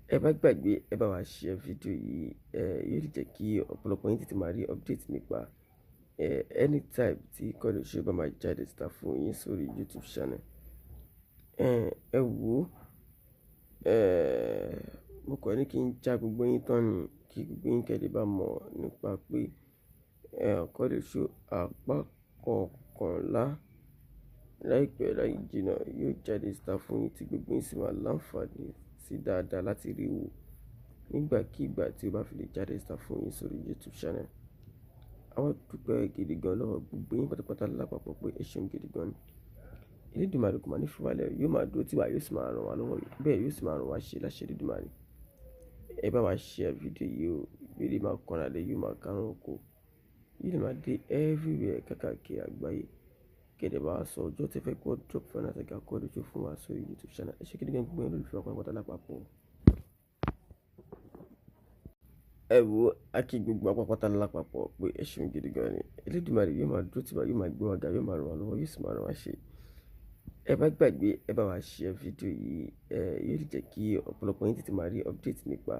Ẹ bá gbàgbé, ẹ bá wa share fídíò yìí, yóò lè jẹ́ kí ọ̀pọ̀lọpọ̀ yín tètè máa rí update nípa anytime tí Kọ́lé Show bá máa jáde síta fún yín sórí YouTube channel. Ẹ wò ó, mo kàn ní kí n já gbogbo yín tán ni kí gbogbo yín kẹ́ lè bá mọ̀ nípa pé Kọ́lé Show apá kọkànlá láìpẹ́ láì jìnnà yóò jáde síta fún yín tí gbogbo yín sì máa láǹfààní sí dáadáa láti rí wò nígbàkigbà tí ó bá fi lè jáde síta fún yín sórí YouTube channel. A wá dúpẹ́ gidi gan lọ́wọ́ gbogbo yín pátápátá lápapọ̀ pé ẹ ṣeun gidi gan ni. Elédùmarè kò máa ní fi wá lẹ̀, yóò máa dúró tì wá, yóò sì máa ràn wá lọ́wọ́, bẹ́ẹ̀ yóò sì máa ràn wá ṣe láṣẹ Elédùmarè. Ẹ bá wa share fídíò yìí o, yóò lè máa kọ́ra lé, yóò máa kárùn oko, yóò lè máa dé everywhere káàkiri àgbáyé. Kẹ̀dẹ̀ bá wa sọ ọjọ́ tí ẹ fẹ́ kó drop final saga Kọ́lé Show fún wa sórí YouTube channel. Ẹ ṣé gidi gan gbogbo yín olólùfẹ́ wa pátápátá lápapọ̀. Ẹ wò ó, a kí gbogbo wa pátápátá lápapọ̀ pé ẹ ṣeun gidi gan ni. Elédùmarè yóò máa dúró tì wá, yóò máa gbé wa ga, yóò máa ràn wá lọ́wọ́, yóò sì máa ràn wá ṣe. Ẹ bá gbàgbé, ẹ bá wa share fídíò yìí, yóò lè jẹ́ kí ọ̀pọ̀lọpọ̀ yín tètè máa rí update nípa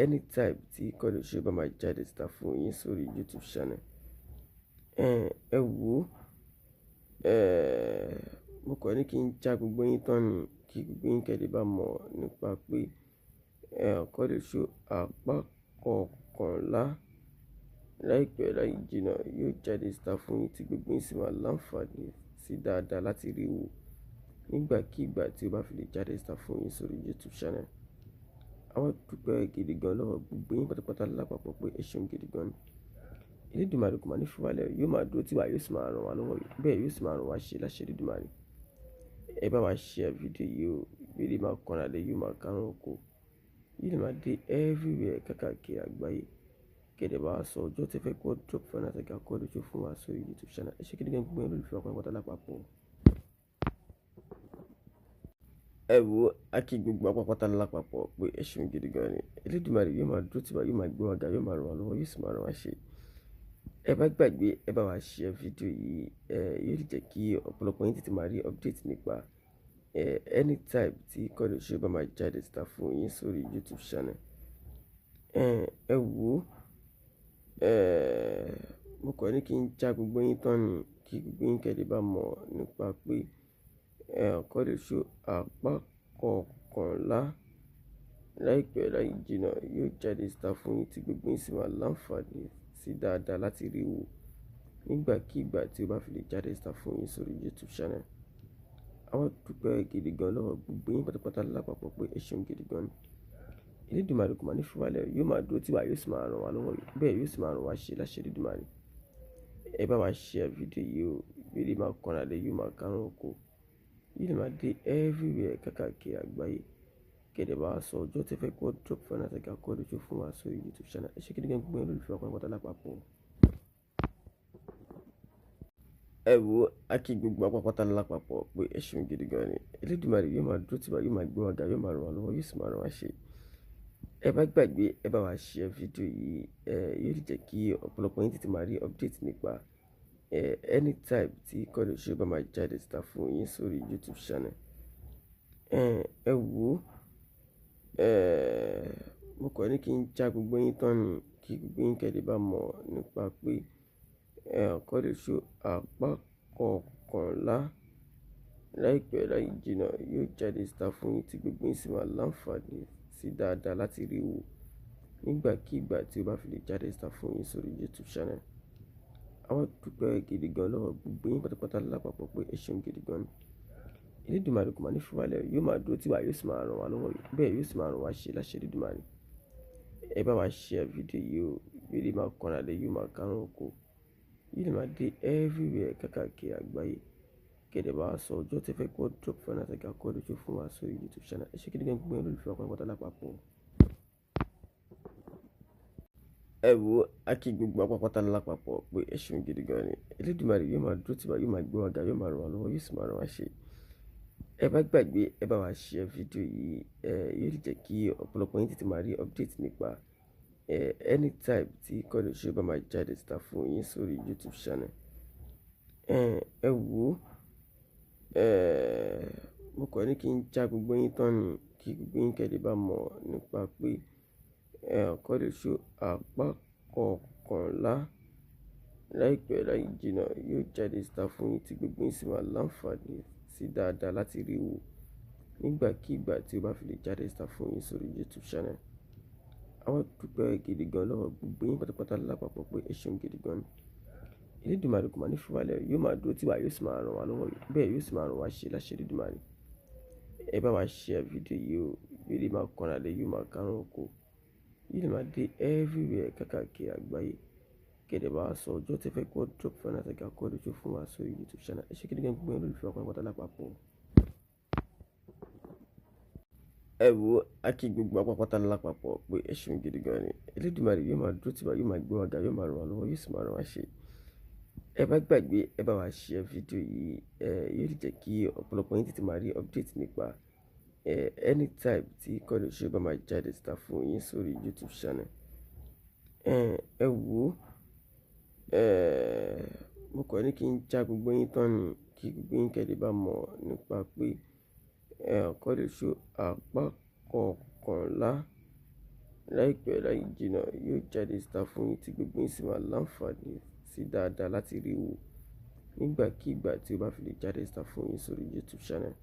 anytime tí Kọ́lé Show bá máa jáde síta fún yín sórí YouTube channel. Ẹ wò ó, mo kàn ní kí n já gbogbo yín tán ni kí gbogbo yín kẹ́ lè bá mọ̀ nípa pé Kọ́lé Show apá kọkànlá láìpẹ́ láì jìnnà yóò jáde síta fún yín tí gbogbo yín sì máa láǹfààní sí sí dáadáa láti rí wò nígbàkigbà tí ó bá fi lè jáde síta fún yín sórí YouTube channel. Àwa dúpẹ́ gidi gan lọ́wọ́ gbogbo yín pátápátá lápapọ̀ pé ẹ ṣeun gidi gan ni. Elédùmarè kò máa ní fi wá lẹ̀, yóò máa dúró tì wá, yóò sì máa ràn wá lọ́wọ́, bẹ́ẹ̀ yóò sì máa ràn wá ṣe láṣẹ Elédùmarè. Ẹ bá wa share fídíò yìí o, yóò lè máa kọ́ra lé, yóò máa kárùn oko, yóò lè máa dé everywhere káàkiri àgbáyé. Kẹ̀dẹ̀ bá wa sọ ọjọ́ tí ẹ fẹ́ kó drop final saga Quadri Show fún wa sórí YouTube channel. Ẹ ṣé gidi gan gbogbo yín olólùfẹ́ wa pátápátá lápapọ̀. Ẹ wo, a kí gbogbo wa pátápátá lápapọ̀ pé ẹ ṣeun gidi gan ni. Elédùmarè yóò máa dúró tì wá, yóò máa gbé wa ga, yóò máa ràn wá lọ́wọ́, yóò sì máa ràn wá ṣe. Ẹ bá gbàgbé, ẹ bá wa share fídíò yìí, ẹ yóò lè jẹ́ kí ọ̀pọ̀lọpọ̀ yín tètè máa rí update nípa anytime tí Quadri Show bá máa jáde síta fún yín sórí YouTube channel. Ẹ wo, mo kàn ní kí n já gbogbo yín tán ni, kí gbogbo yín kẹ́ lè bá mọ̀ nípa pé Quadri Show apá kọkànlá láìpẹ́ láì jìnnà yóò jáde síta fún yín tí gbogbo yín sì máa láǹfààní sí dáadáa láti rí wò nígbàkigbà tí ó bá fi lè jáde síta fún yín sórí YouTube channel. Àwa dúpẹ́ gidi gan lọ́wọ́ gbogbo yín pátápátá lápapọ̀ pé ẹ ṣeun gidi gan ni. Elédùmarè kò máa ní fi wá lẹ̀, yóò máa dúró tì wá, yóò sì máa ràn wá lọ́wọ́, bẹ́ẹ̀ yóò sì máa ràn wá ṣe láṣẹ Elédùmarè. Ẹ bá wa share fídíò yìí o, yóò lè máa kọ́ra lé, yóò máa kárùn oko, yóò lè máa dé everywhere káàkiri àgbáyé. Kẹ̀dẹ̀ bá wa sọ ọjọ́ tí ẹ fẹ́ kó drop final saga Quadri Show fún wa sórí YouTube channel. Ẹ ṣé gidi gan gbogbo yín olólùfẹ́ wa pátápátá lápapọ̀. Ẹ wo, a kí gbogbo wa pátápátá lápapọ̀ pé ẹ ṣeun gidi gan ni. Elédùmarè yóò máa dúró tì wá, yóò máa gbé wa ga, yóò máa ràn wá lọ́wọ́, yóò sì máa ràn wá ṣe. Ẹ bá gbàgbé, ẹ bá wa share fídíò yìí, ẹ yóò lè jẹ́ kí ọ̀pọ̀lọpọ̀ yín tètè máa rí update nípa anytime tí Quadri Show bá máa jáde síta fún yín sórí YouTube channel. Ẹ wo, mo kàn ní kí n já gbogbo yín tán ni, kí gbogbo yín kẹ́ lè bá mọ̀ nípa pé Quadri Show apá kọkànlá láìpẹ́ láì jìnnà yóò jáde síta fún yín tí gbogbo yín sì máa láǹfààní sí dáadáa láti rí wò nígbàkigbà tí ó bá fi lè jáde síta fún yín sórí YouTube channel. Àwa dúpẹ́ gidi gan lọ́wọ́ gbogbo yín pátápátá lápapọ̀ pé ẹ ṣeun gidi gan ni. Elédùmarè kò máa ní fi wá lẹ̀, yóò máa dúró tì wá, yóò sì máa ràn wá lọ́wọ́, bẹ́ẹ̀ yóò sì máa ràn wá ṣe láṣẹ Elédùmarè. Ẹ bá wa share fídíò yìí o, yóò lè máa kọ́ra lé, yóò máa kárùn oko, yóò lè máa dé everywhere káàkiri àgbáyé. Kẹ̀dẹ̀ bá wa sọ ọjọ́ tí ẹ fẹ́ kó drop final saga Quadri Show fún wa sórí YouTube channel. Ẹ ṣé gidi gan gbogbo yín olólùfẹ́ wa pátápátá lápapọ̀. Ẹ wo, a kí gbogbo wa pátápátá lápapọ̀ pé ẹ ṣeun gidi gan ni. Elédùmarè yóò máa dúró tì wá, yóò máa gbé wa ga, yóò máa ràn wá lọ́wọ́, yóò sì máa ràn wá ṣe. Ẹ bá gbàgbé, ẹ bá wa share fídíò yìí, ẹ yóò lè jẹ́ kí ọ̀pọ̀lọpọ̀ yín tètè máa rí update nípa anytime tí Quadri Show bá máa jáde síta fún yín sórí YouTube channel. Ẹ wo, mo kàn ní kí n já gbogbo yín tán ni, kí gbogbo yín kẹ́ lè bá mọ̀ nípa pé Quadri Show apá kọkànlá láìpẹ́ láì jìnnà yóò jáde síta fún yín tí gbogbo yín sì máa láǹfààní sí dáadáa láti rí wò nígbàkigbà tí ó bá fi lè jáde síta fún yín sórí YouTube channel. Àwa dúpẹ́ gidi gan lọ́wọ́ gbogbo yín pátápátá lápapọ̀ pé ẹ ṣeun gidi gan ni. Elédùmarè kò máa ní fi wá lẹ̀, yóò máa dúró tì wá, yóò sì máa ràn wá lọ́wọ́, bẹ́ẹ̀ yóò sì máa ràn wá ṣe láṣẹ Elédùmarè. Ẹ bá wa share fídíò yìí o, yóò lè máa kọ́ra lé, yóò máa kárùn oko, yóò lè máa dé everywhere káàkiri àgbáyé. Kẹ̀dẹ̀ bá wa sọ ọjọ́ tí ẹ fẹ́ kó drop final saga Quadri Show fún wa sórí YouTube channel. Ẹ ṣé gidi gan gbogbo yín olólùfẹ́ wa pátápátá lápapọ̀. Ẹ wo, a kí gbogbo wa pátápátá lápapọ̀ pé ẹ ṣeun gidi gan ni. Elédùmarè yóò máa dúró tì wá, yóò máa gbé wa ga, yóò máa ràn wá lọ́wọ́, yóò sì máa ràn wá ṣe. Ẹ bá gbàgbé, ẹ bá wa share fídíò yìí, ẹ yóò lè jẹ́ kí ọ̀pọ̀lọpọ̀ yín tètè máa rí update nípa anytime tí Quadri Show bá máa jáde síta fún yín sórí YouTube channel. Ẹ wo, mo kàn ní kí n já gbogbo yín tán ni, kí gbogbo yín kẹ́ lè bá mọ̀ nípa pé Quadri Show apá kọkànlá láìpẹ́ láì jìnnà yóò jáde síta fún yín tí gbogbo yín sì máa láǹfààní sí dáadáa láti rí wò nígbàkigbà tí ó bá fi lè jáde síta fún yín sórí YouTube channel.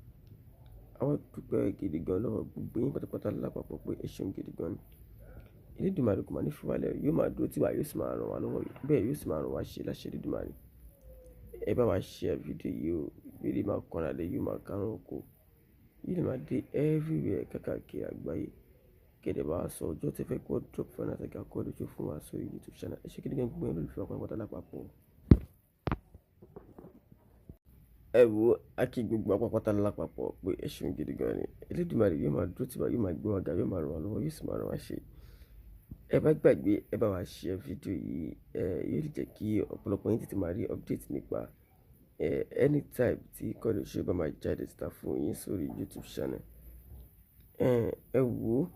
Àwa dúpẹ́ gidi gan lọ́wọ́ gbogbo yín pátápátá lápapọ̀ pé ẹ ṣeun gidi gan ni. Elédùmarè kò máa ní fi wá lẹ̀, yóò máa dúró tì wá, yóò sì máa ràn wá lọ́wọ́, bẹ́ẹ̀ yóò sì máa ràn wá ṣe láṣẹ Elédùmarè. Ẹ bá wa share fídíò yìí o, yóò lè máa kọ́ra lé, yóò máa kárùn oko, yóò lè máa dé everywhere káàkiri àgbáyé. Kẹ̀dẹ̀ bá wa sọ ọjọ́ tí ẹ fẹ́ kó drop final saga Kọ́lé Oṣó fún wa sórí YouTube channel. Ẹ ṣé gidi gan gbogbo ẹ̀yin olólùfẹ́ wa pátápátá lápapọ̀. Ẹ wo, a kí gbogbo wa pátápátá lápapọ̀ pé ẹ ṣeun gidi gan ni. Elédùmarè yóò máa dúró tì wá, yóò máa gbé wa ga, yóò máa ràn wá lọ́wọ́, yóò sì máa ràn wá ṣe. Ẹ bá gbàgbé, ẹ bá wa share fídíò yìí, ẹ yóò lè jẹ́ kí ọ̀pọ̀lọpọ̀ yín tètè máa rí update nípa anytime tí Kọ́lé Oṣó bá máa jáde síta fún yín sórí YouTube channel. Ẹ wo,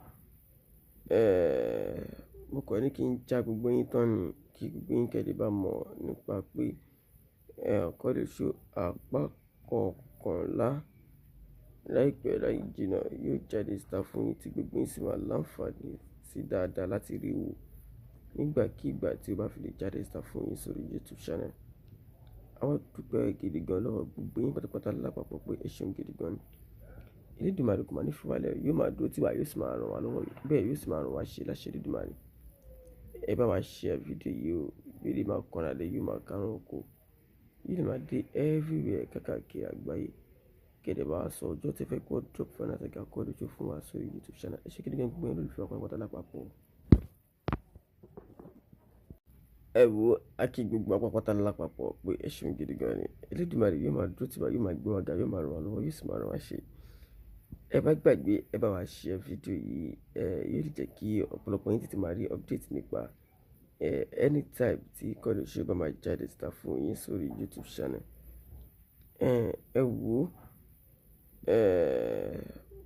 mo kàn ní kí n já gbogbo yín tán ni, kí gbogbo yín kẹ́ lè bá mọ̀ nípa pé Kọ́lé Oṣó apá kọkànlá láìpẹ́ láì jìnnà yóò jáde síta fún yín tí gbogbo yín sì máa láǹfààní sí dáadáa láti rí wò nígbàkigbà tí ó bá fi lè jáde síta fún yín sórí YouTube channel. A wá dúpẹ́ gidi gan lọ́wọ́ gbogbo yín pátápátá lápapọ̀ pé ẹ ṣeun gidi gan ni. Elédùmarè kò máa ní fi wá lẹ̀, yóò máa dúró tì wá, yóò sì máa ràn wá lọ́wọ́, bẹ́ẹ̀ yóò sì máa ràn wá ṣe láṣẹ Elédùmarè. Ẹ bá wa share fídíò yìí o, yóò lè máa kọ́ra lé, yóò máa kárùn oko, yóò lè máa dé everywhere káàkiri àgbáyé. Kẹ̀dẹ̀ bá wa sọ ọjọ́ tí ẹ fẹ́ kó drop final saga Kọ́lé Oṣó fún wa sórí YouTube channel. Ẹ ṣé gidi gan gbogbo ẹ̀yin olólùfẹ́ wa pátápátá lápapọ̀. Ẹ wo, a kí gbogbo wa pátápátá lápapọ̀ pé ẹ ṣeun gidi gan ni. Elédùmarè yóò máa dúró tì wá, yóò máa gbé wa ga, yóò máa ràn wá lọ́wọ́, yóò sì máa ràn wá ṣe. Ẹ bá gbàgbé, ẹ bá wa share fídíò yìí, ẹ yóò lè jẹ́ kí ọ̀pọ̀lọpọ̀ yín tètè máa rí update nípa anytime tí Kọ́lé Oṣó bá máa jáde síta fún yín sórí YouTube channel. Ẹ wo,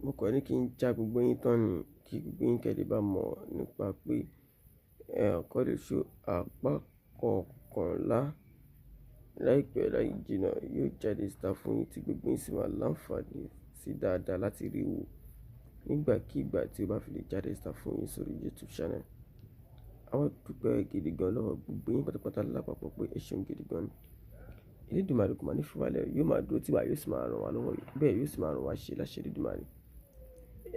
mo kàn ní kí n já gbogbo yín tán ni, kí gbogbo yín kẹ́ lè bá mọ̀ nípa pé Kọ́lé Oṣó apá kọkànlá láìpẹ́ láì jìnnà yóò jáde síta fún yín tí gbogbo yín sì máa láǹfààní sí dáadáa láti rí wò nígbàkigbà tí ó bá fi lè jáde síta fún yín sórí YouTube channel. A wá dúpẹ́ gidi gan lọ́wọ́ gbogbo yín pátápátá lápapọ̀ pé ẹ ṣeun gidi gan ni. Elédùmarè kò máa ní fi wá lẹ̀, yóò máa dúró tì wá, yóò sì máa ràn wá lọ́wọ́, bẹ́ẹ̀ yóò sì máa ràn wá ṣe láṣẹ Elédùmarè.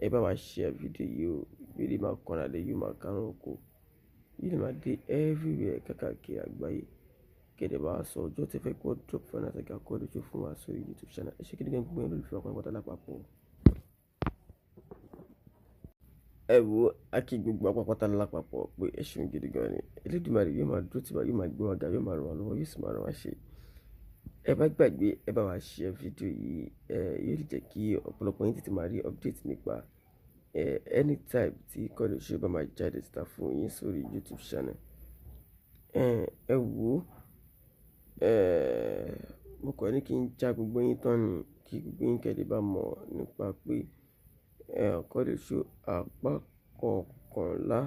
Ẹ bá wa share fídíò yìí o, yóò lè máa kọ́ra lé, yóò máa kárùn oko, yóò lè máa dé everywhere káàkiri àgbáyé. Kẹ̀dẹ̀ bá wa sọ ọjọ́ tí ẹ fẹ́ kó drop final saga Kọ́lé Oṣó fún wa sórí YouTube channel. Ẹ ṣé gidi gan gbogbo ẹ̀yin olólùfẹ́ wa pátápátá lápapọ̀. Ẹ wo, a kí gbogbo wa pátápátá lápapọ̀ pé ẹ ṣeun gidi gan ni. Elédùmarè yóò máa dúró tì wá, yóò máa gbé wa ga, yóò máa ràn wá lọ́wọ́, yóò sì máa ràn wá ṣe. Ẹ bá gbàgbé, ẹ bá wa share fídíò yìí, ẹ yóò lè jẹ́ kí ọ̀pọ̀lọpọ̀ yín tètè máa rí update nípa anytime tí Kọ́lé Oṣó bá máa jáde síta fún yín sórí YouTube channel. Ẹ wo, mo kàn ní kí n já gbogbo yín tán ni, kí gbogbo yín kẹ́ lè bá mọ̀ nípa pé Kọ́lé Oṣó apá kọkànlá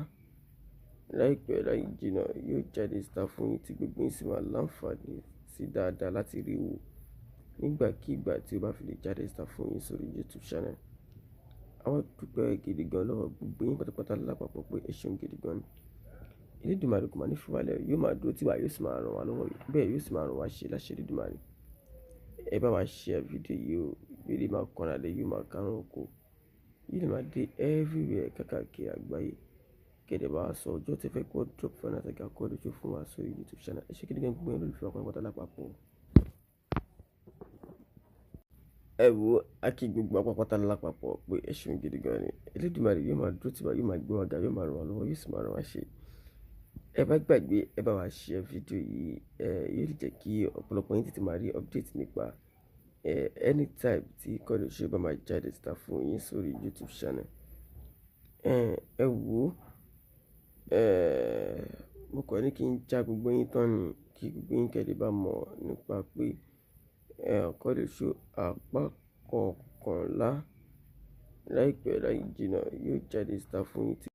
láìpẹ́ láì jìnnà yóò jáde síta fún yín tí gbogbo yín sì máa láǹfààní sí dáadáa láti rí wò nígbàkigbà tí ó bá fi lè jáde síta fún yín sórí YouTube channel. A wá dúpẹ́ gidi gan lọ́wọ́ gbogbo yín pátápátá lápapọ̀ pé ẹ ṣeun gidi gan ni. Elédùmarè kò máa ní fi wá lẹ̀, yóò máa dúró tì wá, yóò sì máa ràn wá lọ́wọ́, bẹ́ẹ̀ yóò sì máa ràn wá ṣe láṣẹ Elédùmarè. Ẹ bá wa share fídíò yìí o, yóò lè máa kọ́ra lé, yóò máa kárùn oko, yóò lè máa dé everywhere káàkiri àgbáyé. Kẹ̀dẹ̀ bá wa sọ ọjọ́ tí ẹ fẹ́ kó drop final saga Kọ́lé Oṣó fún wa sórí YouTube channel. Ẹ ṣé gidi gan gbogbo ẹ̀yin olólùfẹ́ wa pátápátá lápapọ̀. Ẹ wo, a kí gbogbo wa pátápátá lápapọ̀ pé ẹ ṣeun gidi gan ni. Elédùmarè yóò máa dúró tì wá, yóò máa gbé wa ga, yóò máa ràn wá lọ́wọ́, yóò sì máa ràn wá ṣe. Ẹ bá gbàgbé, ẹ bá wa share fídíò yìí, ẹ yóò lè jẹ́ kí ọ̀pọ̀lọpọ̀ yín tètè máa rí update nípa anytime tí Kọ́lé Oṣó bá máa jáde síta fún yín sórí YouTube channel. Ẹ wo, mo kàn ní kí n já gbogbo yín tán ni, kí gbogbo yín kẹ́ lè bá mọ̀ nípa pé Kọ́lé Oṣó apá kọkànlá láìpẹ́ láì jìnnà yóò jáde síta fún yín tí.